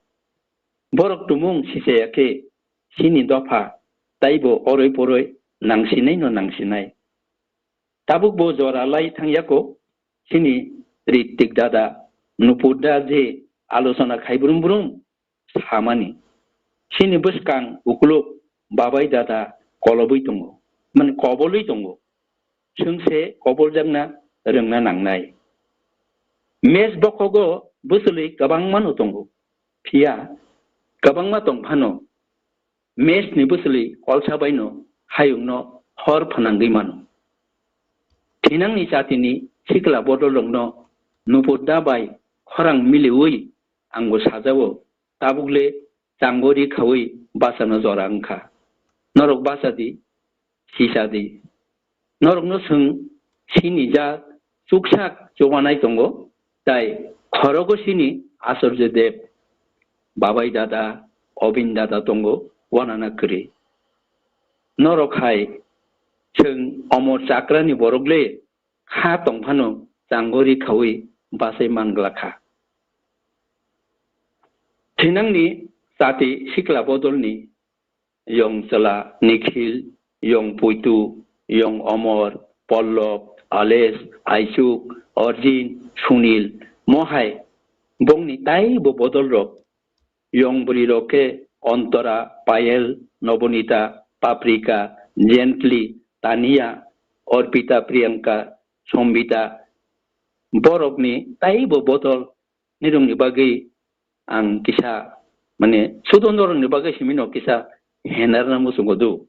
Borok tumung sichaya khe chini dopha taibo oroi poroi nangsinai no nangsinai. Tabuk bo jora lai thangyako chini Ritik dada, Nupur da je alochona khai brum brum samani. Chini bwskang ukuluk babai dada kolobwi tongo, mane kobolwi tongo. Chwngse koboljakna rwngna nangnai. Mech bokhogo bwchwlwi kwbangmano tongo. Phiya kwbangma tong phano, mechni bwchwlwi kolsa baino hayungno hor phnangwi mano. Thinangni jatini sikla bodolrokno Nupur da bai khorang miliwi angbo sajao, tabukle changori khawi bachano jora wngkha. Norok bacha di, sisa di. Norokno chwng chini jak chuksak chubanai tongo, tai khorogo chini Acharya Dev, Babai dada, Obin dada tongo, wanana kwrwi. Norok hai chwng omor chakrani borok le kha tong phano changori khawi bachai manglakha. Thinangni jati sikla bodolni Yong Chwla, Nikhil, Yong Puitu, Yong Omor, Pollop, Alesh, Aichuk, Arjin, Sunil, mohai bongni taibo bodolrok. Yong bwrwirok khe Antara, Payel, Nobonita, Paprika, Gently, Tania, Arpita, Priyanka, Sombita, borokni taibo bodol nirokni bagwi ang kisa, mane, sudo norokni bagwi simino kisa henarna muchungo do.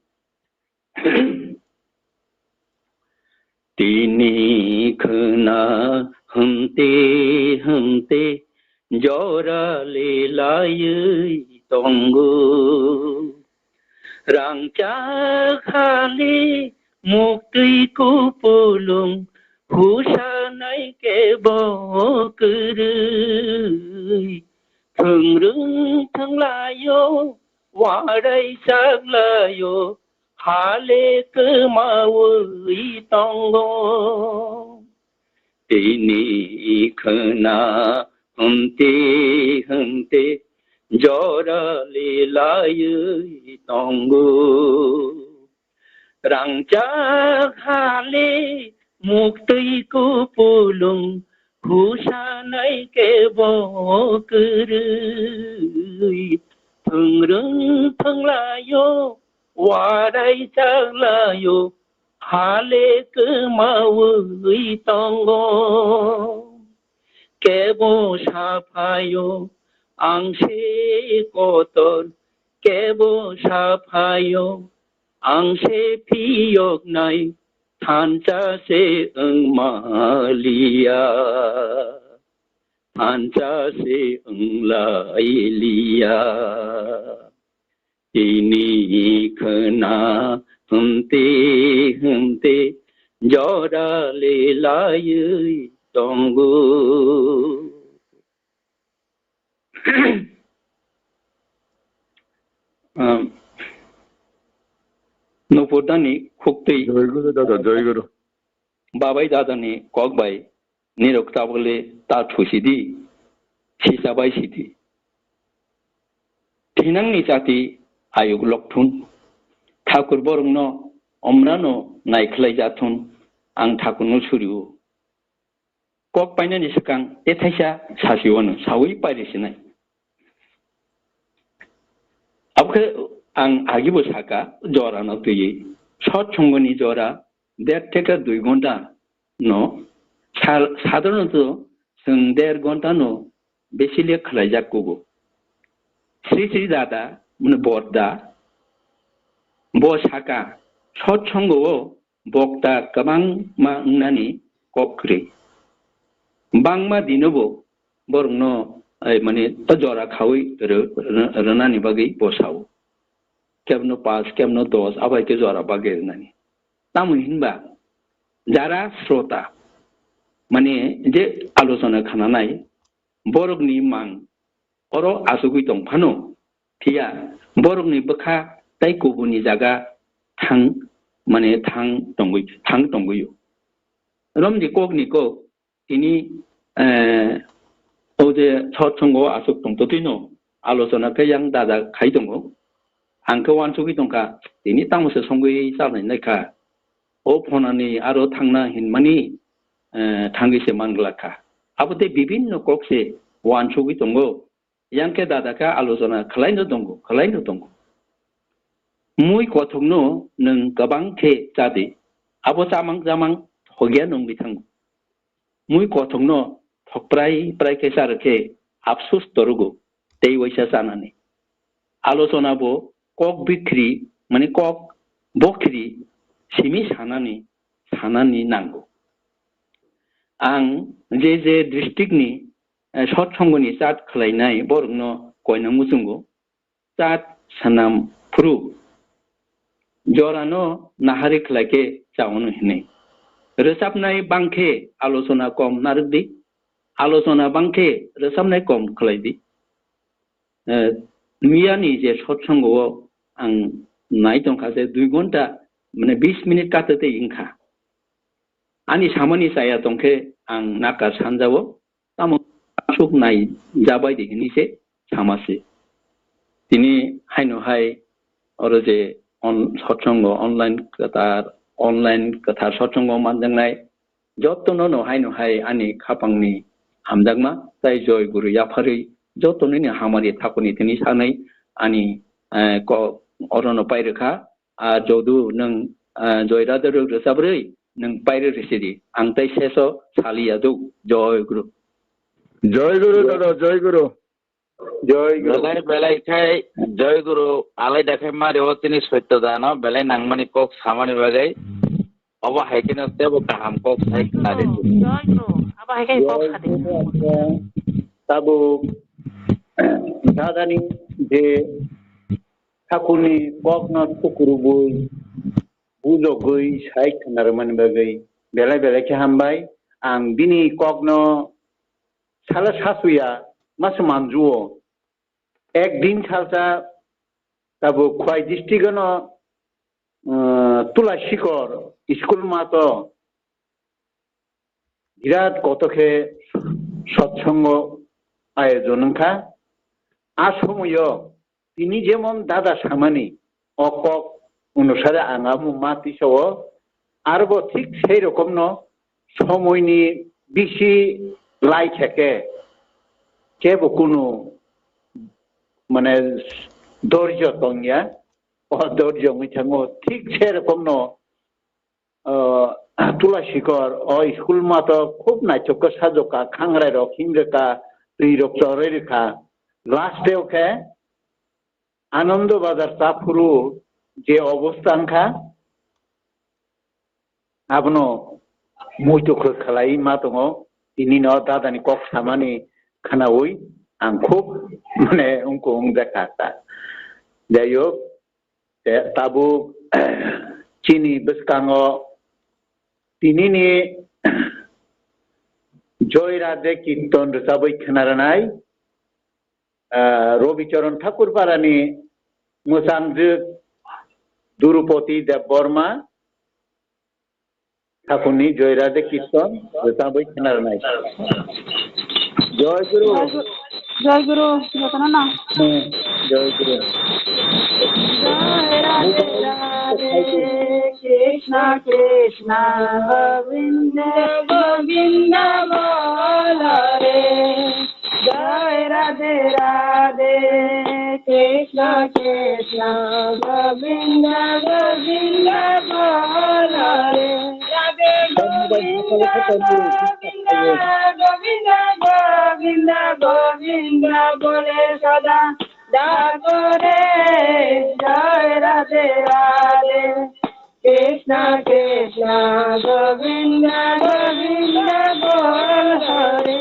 Tini khwna hwnte hwnte jora le laiwi tongo. Rangchak hali muktwi kupulung husanai kebo kwrwi. Thwngrwng thwnglaio, warai chaklaio, hale kwmawi tongo. Tini khwna hwnte hwnte jora lelaiwi tongo. Rangchak hale muktwi kupulung husanai kebo kwrwi. Thwngrwng thwnglaio, warai chaklaio, hale kwmawi tongo. Kebo saphaio, ang se kotor, kebo saphaio, ang se phiyoknai, thansa se wngmaliya, thansa se wnglailiya. Tini khwna hwnte hwnte jora lelaiwi tongo. Um, Nupurdani khuktwi. Joy Guru dada, Joy Guru. Babai dadani kok bai nirok tabole ta thusidi, sisabai sidi. Thinangni chati ayuk lokthun. Thakur borokno omrano naikhlai jathun, ang thakurno surio. Kok painani swkang tethaisa sasiwano sawi pairisinai. Abokhe ang agibo saka, jorano twiwi. Sot songoni jora, der theke dui ghonta no, sal-, sadharanto chwng der ghonta no besi le khlaijak kugo. Sri Sri dada, mane borda, bo saka, sot songo o bokta kwbangma wngnani kok kwrwi. Bangma dinobo borokno, ai, mane, o jora khaui rw-, rw-, rwnani bagwi bo sao. Kebno pas, kebno dos, abai khe jora bagwi rwnani. Tamo hinba jara srota, mane, je alochona khananai, borokni mang oro achugwi tong phano, phiya borokni bwkha tai kubuni jaga thang, mane, thang tongwi, thang tongwi-o. Romni kokni kok tini, eh, o je sot songo aswk tongtotwino alochona khe yang dada khai tongo. Ang khe uansugwi tongkha, tini tamo se songwi chalnai naikha. O phonani aro thangna hinmani, eh, thangwi se manglak kha. Abo tei bibinno kok se uansugwi tongo. Yang khe dada khe alochona khwlaino tongo, khwlaino tongo. Mui kothokno nwng kwbang khe cha di. Abo chamang chamang thokya nungwi thango. Mui kothokno thok prai prai khe cha rw khe apsus torugo tei waisa chanani. Alochona bo kok bikhri, mane kok bokhri simi sanani, sanani nango. Ang je je district ni, eh, sot songoni chat khwlainai borokno koina muchungo. Chat sanam phuru jorano nahari khlai khe chaono hinwi. Rwchapnai bangkhe alochona kom narwkdi, alochona bangkhe rwchapnai kom khlaidi. Eh, miyani je sot songo o ang nai tongkha je dui ghonta, mane bis minute kate tei wngkha. Ani samani chaya tongkhe ang nakar sanjao, tamo aswk nai jabai di hinwi se sama se. Tini haino hai oro je on-, sotsongo online kwthar, online kwthar sotsongo manjaknai jotono no haino hai ani khapangni hamjakma tai Joy Guru yapharwi jotonini hamari thakuni tini sanai ani, eh, ko-, orono pairwkha. A Jodu, nwng, ah, Joy Radha rwk rwchabrwi nwng pairwk rwsidi. Ang tei seso saliya duk. Joy Guru. Joy Guru, Joy. Dada, Joy Guru. Joy Guru. Belai, belai khai Joy Guru alai da khai mari o tini soitto dano belai nangmani kok samani bagwi. Obo hai kheno tebo kaham kok sai khna di. Joy Guru. Abo hai khai kok sa di. Tabuk, eh, dadani je Thakurni kokno thukurubui, bujogwi sai khwnarwmani bagwi belai belai khe hambai. Ang bini kokno sala sasuya masa manjuo. Ek din salsa tabuk Khwai district-ano, uh, Tulasikor school mato birat koto khe sotsongo ayojon wngkha. A somoyo tini jemon dada samani o kok onusare ang amo ma tisao, arbo thik sei rokomno somoini bisi lai khe khe kebo kunu mane dorjo tongya, o dorjo wngwi thango. Thik sei rokomno, o, Tula Sikor o school ma to khub naithok khe sajokha, khangrai rok hinrwkha, twi rok chorwi rwkha. Last o khe Anando Bazar Chaphuru je obostha wngkha, abono muitu khwlai ma tongo. Tini no dadani kok samani khwnaui ang khub mane ungkuk wngjakha ta. Jai hok, te tabuk chini bwskango tinini Joy Radhe Kirton rwchabwi khwnaranai, ah, Robi Charan Thakur Parani mwchangjuk Durupati Debbarma, Thakurni Joy Radhe Kirton rwchabwi khwnaranai. Joy Guru. Joy Guru, jotono no. Hmm, Joy Guru. Joy Radhe Radhe, Krishna Krishna, Govinda Govinda bolo re. Joy Radhe Radhe, Krishna Krishna, Govinda Govinda bolo re. Radhe Govinda, Govinda, Govinda, Govinda, Govinda bole sada dako re. Joy Radhe Radhe, Krishna Krishna, Govinda Govinda, bol Hare.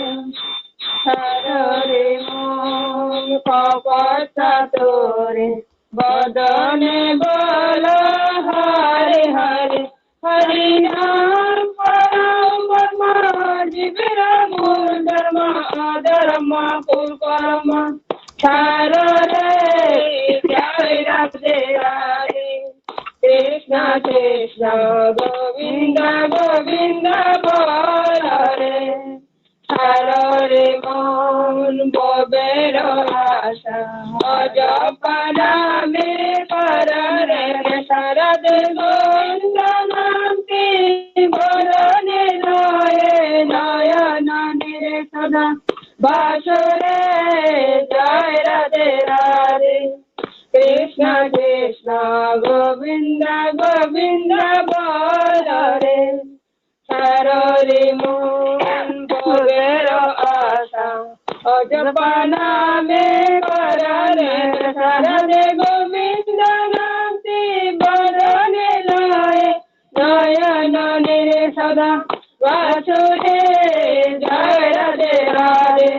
Sarare mon kopat satore, bodone bolo Hare Hare. Hari Nam param brahma, jibira mul dharma, adharma kul karma. Sarare, Jai Radhe Radhe. Krishna Krishna, Govinda Govinda, bol Hare. Sarare mon bobero asa, ojapa name parare. Sarade Govinda nanti, bodone noye, noyonone sada basore. Jai Radhe Radhe. Krishna Krishna, Govinda Govinda, bol Hare. Sarare mon bobero asa, ojapa name parare. Sarade Govinda nanti, bodone noye, noyonone sada basore. Jai Radhe Radhe.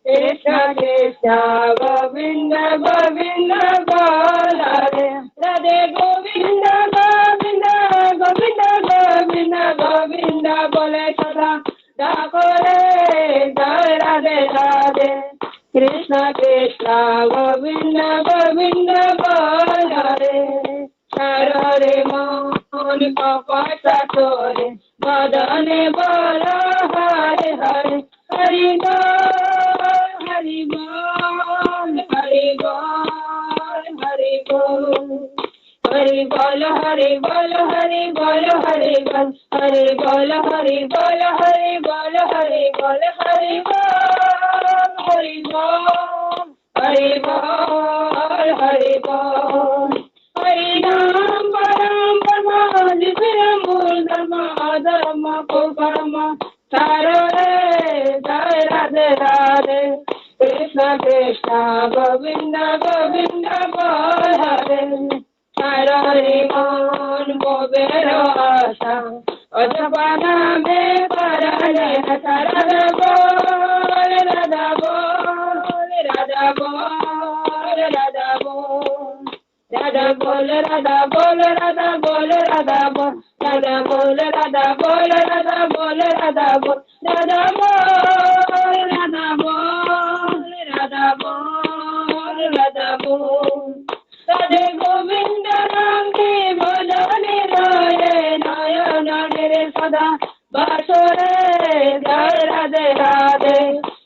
Krishna Krishna, Govinda Govinda, bol Hare. Radhe Govinda, Govinda, Govinda, Govinda, Govinda bole sada dako re. Jai Radhe Radhe. Krishna Krishna, Govinda Govinda, bol Hare. Sarare mon kopat satore, bodone bolo Hare Hare. Hari Bol, Hari Bol, Hari Bol, Hari Bol. Hari Bol, Hari Bol, Hari Bol, Hari Bol. Hari Bol, Hari Bol, Hari Bol, Hari Bol, Hari Bol, Hari Bol. Hari Bol, Hari Bol. Hari Nam param brahma, jibira mul dharma, adharma kul karma. Sarare, Jai Radhe Radhe. Krishna Krishna, Govinda Govinda, bol Hare. Sarare mon bobero asa, ojapa name parare. Radha bol, Radha bol, Radha bol, Radha bol. Radha bol, Radha bol, Radha bol, Radha bol. Radha bol, Radha bol, Radha bol, Radha bol. Radha bol, Radha bol, Radha bol, Radha bol. Radhe Govinda nanti bodone noye, noyonone sada basore. Jai Radhe Radhe.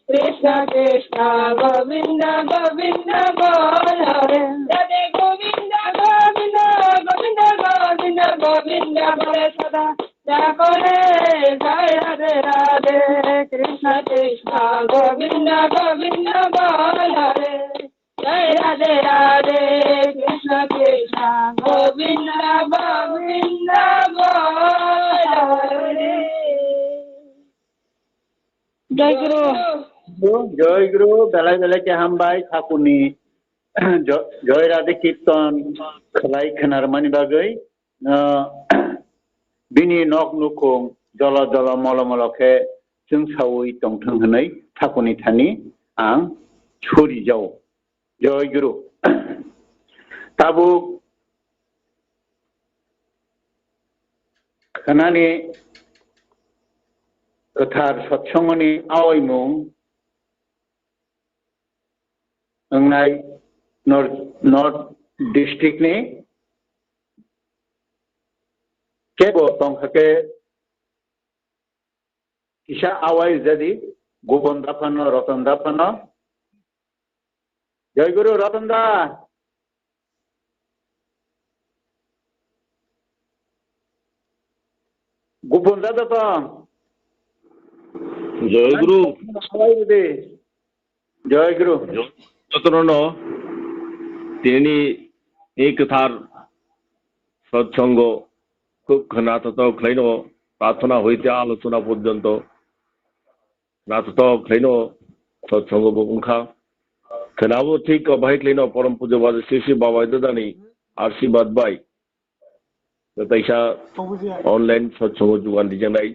Krishna Radhe Krishna Govinda Govinda Bol Hare. Radhe Govinda Govinda Govinda Govinda Govinda Bol Sada. Jakore Jai Radhe Radhe Krishna Krishna Govinda Govinda Bol Hare. Jai Radhe Radhe Krishna Krishna Govinda Govinda Bol Hare. Jai Guru. Jai Guru, belai belai khe hambai, thakuni jo-, Joy Radhe Kirtan khlai khwnarmani bagwi. Ah, bini nok nukhung jolo jolo molo molo khe chwngsaui tongthwng hwnwi thakuni thani ang suri jao. Jai Guru. Tabuk khwnani kwthar satsangoni awaimung wngnai North, North District ni kebo tongkha khe kisa awai jadi Gopon da phano, Roton da phano. Jai Guru Roton da. Gopon da da tong. Jai Guru. Awai jadi. Jai Guru. Jotono no tini ni kwthar satsongo khub khwnathok khlaino, prarthana hoite alochona porjonto khwnathok khlaino satsongo bo wngkha. Khwnabo thik bahai khlaino, porom pujo bajo Sri Sri Babai Dadani ashirbad bai. Taisa online satsongo jugan dijaknai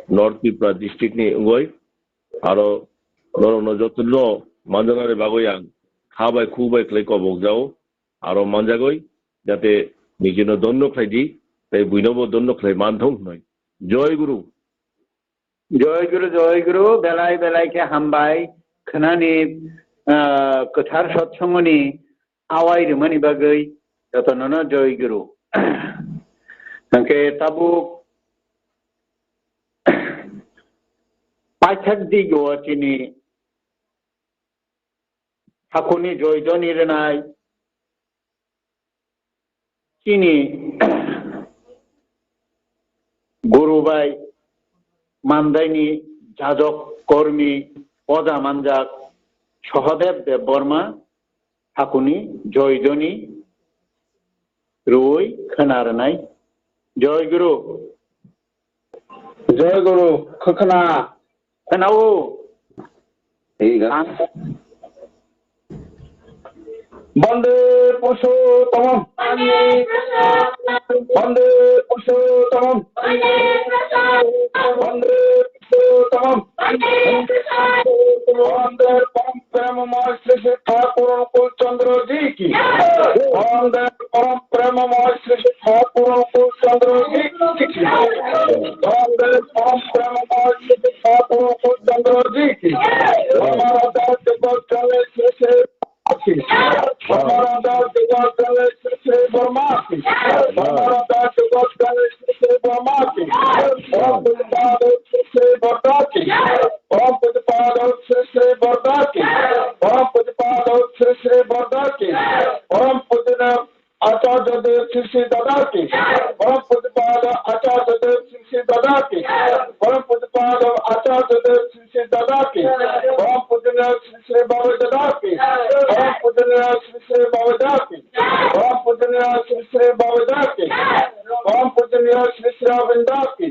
North Tripura district ni wngoi, aro norokno jotono manjaknani bagwi ang kha bai khuk bai khlai kobok jao, aro manjagoi jate nijino donno khlai di, tei buinobo donno khlai manthung hwnwi. Jai Guru. Jai Guru, Jai Guru, belai belai khe hambai khwnani, ah, kwthar satsongoni awai rwmani bagwi jotonono Jai Guru. Hwnkhe tabuk paithak digo chini Hakuni joidoni rwnai chini guru bai mandaini jajok kormi oja manjak Sohodev Debbarma hakuni joidoni rwui khwna rwnai. Jai Guru. Jai Guru, khwkhwna. Khwnao. Thik ase. Ang Bande Purushottamam. Bande Purushottamam. Bande Purushottamam. Bande Param Premamay Shri Shri Thakur Anukul Chandra Ji ki. Bande Param Premamay Shri Shri Thakur Anukul Chandra Ji ki. Bande Param Premamay Shri Shri Thakur Anukul Chandra Ji ki. Hamara das jagat jane Shri Shri Hamara das jagat jane Shri Shri Brahma ki. Hamara das jagat jane Shri Shri Brahma ki. Param Pujapad Shri Shri Varda ki. Param Pujapad Shri Shri Varda ki. Param Pujapad Shri Shri Varda ki. Param Pujapad Acharya Dev Shri Shri Dada ki. Param Pujapad Acharya Dev Shri Shri Dada ki. Param Pujapad Acharya Dev Shri Shri Dada ki. Param Pujaniya Shri Shri Baba Dada ki. Param Pujaniya Shri Shri Baba Dada ki. Param Pujaniya Shri Shri Baba Dada ki. Param Pujaniya Shri Shri Arvind Dada ki.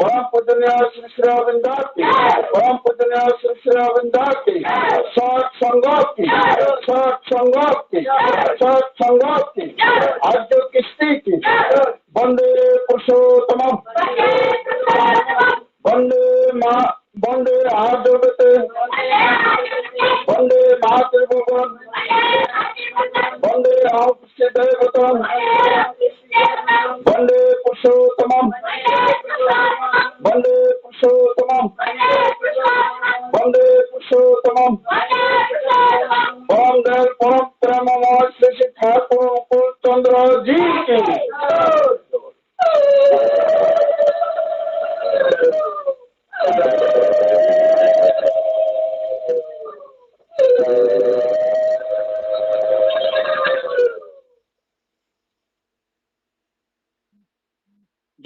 Param Pujaniya Shri Shri Arvind Dada ki. Param Pujaniya Shri Shri Arvind Dada ki. Sat Sangha ki. Sat Sangha ki. Sat Sangha ki. Arya Kristi ki. Bande Purushottamam. Bande Ma-, Bande Arya Vande. Bande Matri Bhuvan. Bande Aham Kristi Devatam. Bande Purushottamam. Bande Purushottamam. Bande Purushottamam. Bande Param Premamay Shri Shri Thakur Anukul Chandra Ji ki.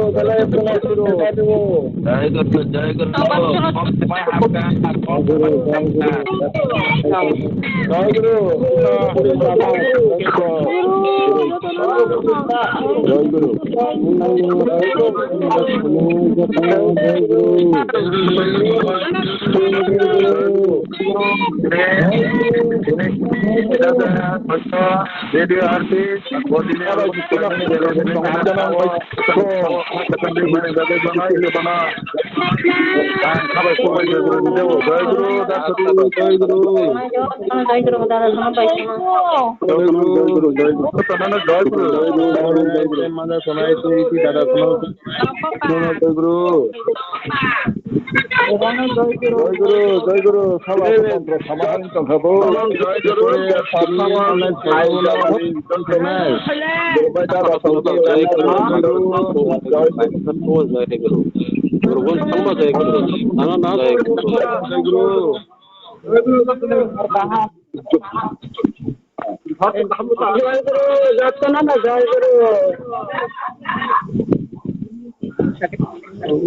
Guru, Dalai Baba Guru. Jai Guru, Jai Guru. Jai Guru, Jai Guru. Jai Guru. Radio artist,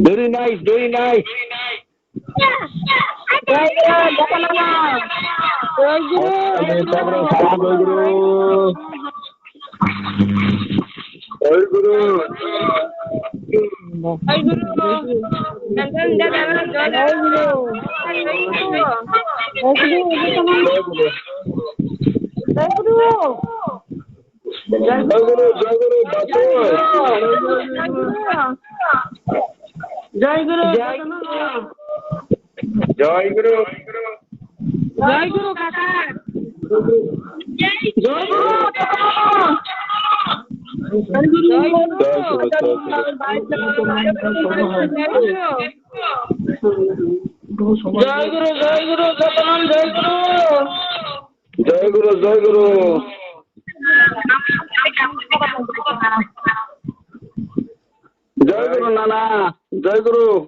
Very nice, very nice. Jai Guru, Jai Guru. Jai Guru. Jai Guru. Jai Guru. Jai Guru. Jai Guru. Jai Guru, Jai Guru, Jai Guru, Jai Guru. Jai Guru, Jai Guru. Jai Guru. Jai Guru, kaka. Jai Guru, kaka. Jai Guru. Jai Guru. Jai Guru, Jai Guru, Jai Guru. Jai Guru, Jai Guru. Jai Guru, nana. Jai Guru.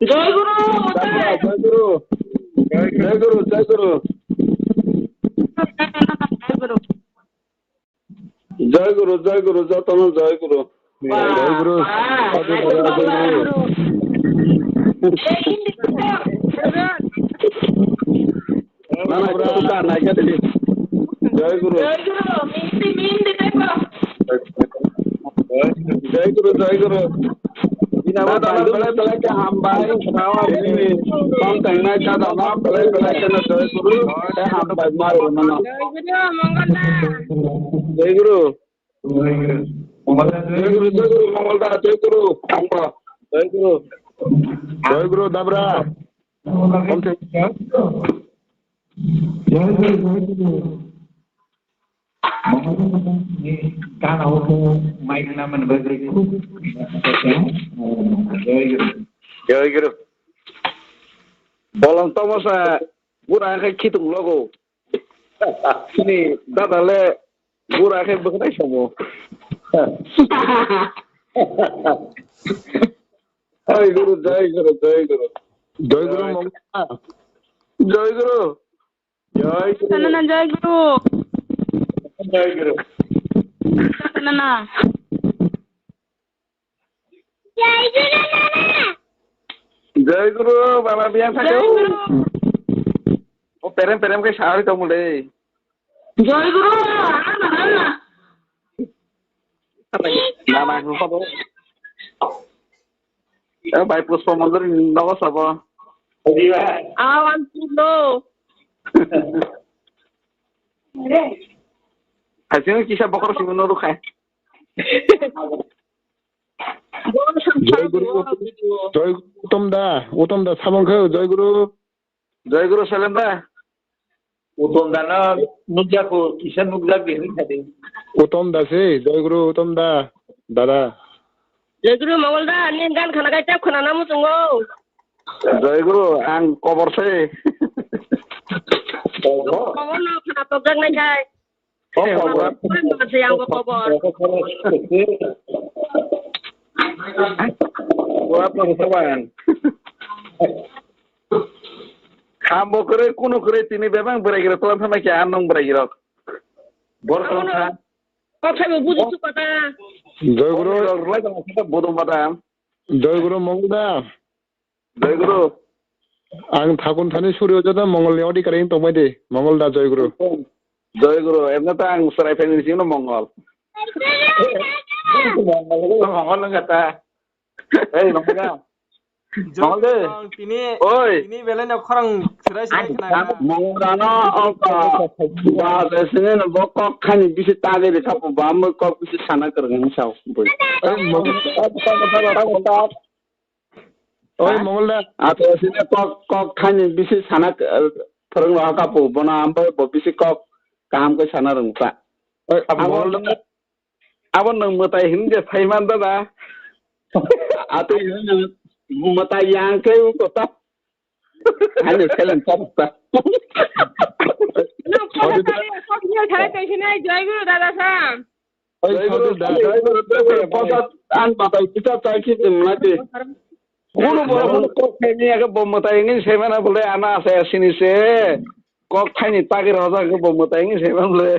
Jai Guru. Jai Guru. Jai Guru, Jai Guru. Jai Guru, Jai Guru, jotono Jai Guru. Jai Guru. Nana, Jai Guru. Jai Guru. Jai Guru, Jai Guru. Bini abo belai belai khe hambai. Tong tongnai jagao belai belai kheno Jai Guru. Tei hambai ma rwmano. Jai Guru, Mongol da. Jai Guru. Jai Guru, Jai Guru, Mongol da, Jai Guru. Hamba. Jai Guru. Jai Guru, Dabra. Jai Guru, Jai Guru. Mongol ni gana o mic na man bagwi khub. Joy Guru. Joy Guru. Bolong tomosa bura khe khitung logo. Sini dada le bura khe bwkhnai samo. Joy Guru, Joy Guru, Joy Guru. Joy Guru Joy. Mongol. Joy Guru. Joy Guru. Sana na Joy Guru. Joy Guru. Sana na. Joy Guru, baba biang thakhe. Joy Guru. O perem perem khe sari tong mule. Joy Guru, ana, ana. Mama, hukabo. Eh, bai Pushpa Mondoli nogo sabo. Awan pulo. Hasing kisa bokor sing no rukhai. Joy Guru, Joy Guru, utom da, utom da, samang khe, Joy Guru. Joy Guru, Salem da. Utom da no nukjak ko, kisa nukjak de hinwi thadi. Utom da se, Joy Guru, utom da, dada. Joy Guru, Mongol da, ni gan khana kai tap khana namu chungo. Joy Guru, ang kobor se. Kobor no khana tokjak nai kai. Oh, eh, kobor. Kobor, kobor, kobor. Kobor, kobor, kobor. Khambo kwrwi, kunu kwrwi, tini bebang bwraigrok tolong thangma khe, a nwng bwraigrok. Bor tolong tha. Kok sai bo buji su kota. Joy Guru. Rok rwlai tong khe bodong badam. Joy Guru Mongol da. Joy Guru. Ang thakun thani suri o jada Mongol ni odhikari wng tongbai di. Mongol da Joy Guru. Joy Guru. Emne ta ang serai family sing no Mongol. Mongol wng kha ta. Ei, Mongol da. Joy Mongol de. Guru, tini, oi. Tini belai no khorang serai serai khna kha. Mongol da no, o ko. Ba, de sini no bo kok khani bisi ta de kha, ba mo kok bisi sana kwrwng sa boi. Ei, Mongol. Oi, Mongol da. Ato sini kok, kok thani bisi sana, eh, phwrwng roha kapu, bono ambai bo bisi kok kaham khe sana rwng ta. Oi, abo, Mongol da. Abo nwng mwtai hin je phai man da da. Ato hin je mwtai yang khe u kota. Ani selen ta ta. No, kota tare, kok ni thare tei hinai Joy Guru dada sa. Oi, Joy Guru, Joy Guru, Joy Guru, posa an batai kita tai ki dim lati. Kuno bo, kuno kok khaini ake bo mwtai ngi semana bole ana ase sini se. Kok khaini tagi roja ke bo mwtai ngi semana bole.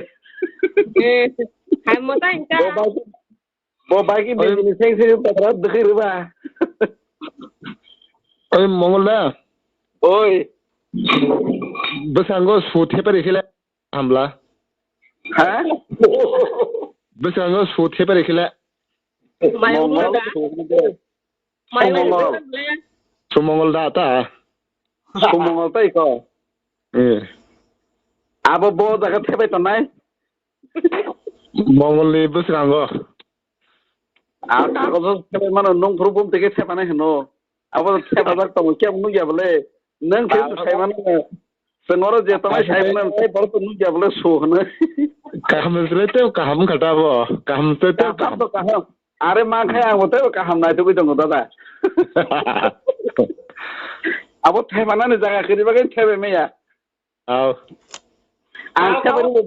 Eh, hai mwtai ka. Bo bai, bo bai ki oi. Bini seng seng patra dikhi riba. Oi, Mongol da. Oi. Bwskango su thepari khile. Hamla. Ha? Bwskango su thepari khila. Maya Mongol. Mongol da. Maya Mongol. Mongol da. Sumongol da ta. Sumongol tai ko. Eh. Abo bo jaga thepai tonai. Mongol ni bwskango. A kagojo thepai mano nung phuru bum tege thepanai hino. Abo thepajak tongo kebo nukya bole. Nung khe sai mano. Chwng oro je tongo sai mano, tei borok to nukya bole su hino. Kaham se le tei kaham kha ta bo. Kaham se tei kaham. Kaham to kaham. Are ma khai ang bo tei kaham nai tugui tongo dada. Abo thepanani jaga kiri bagwi thepai maya. Aw. Ang thepai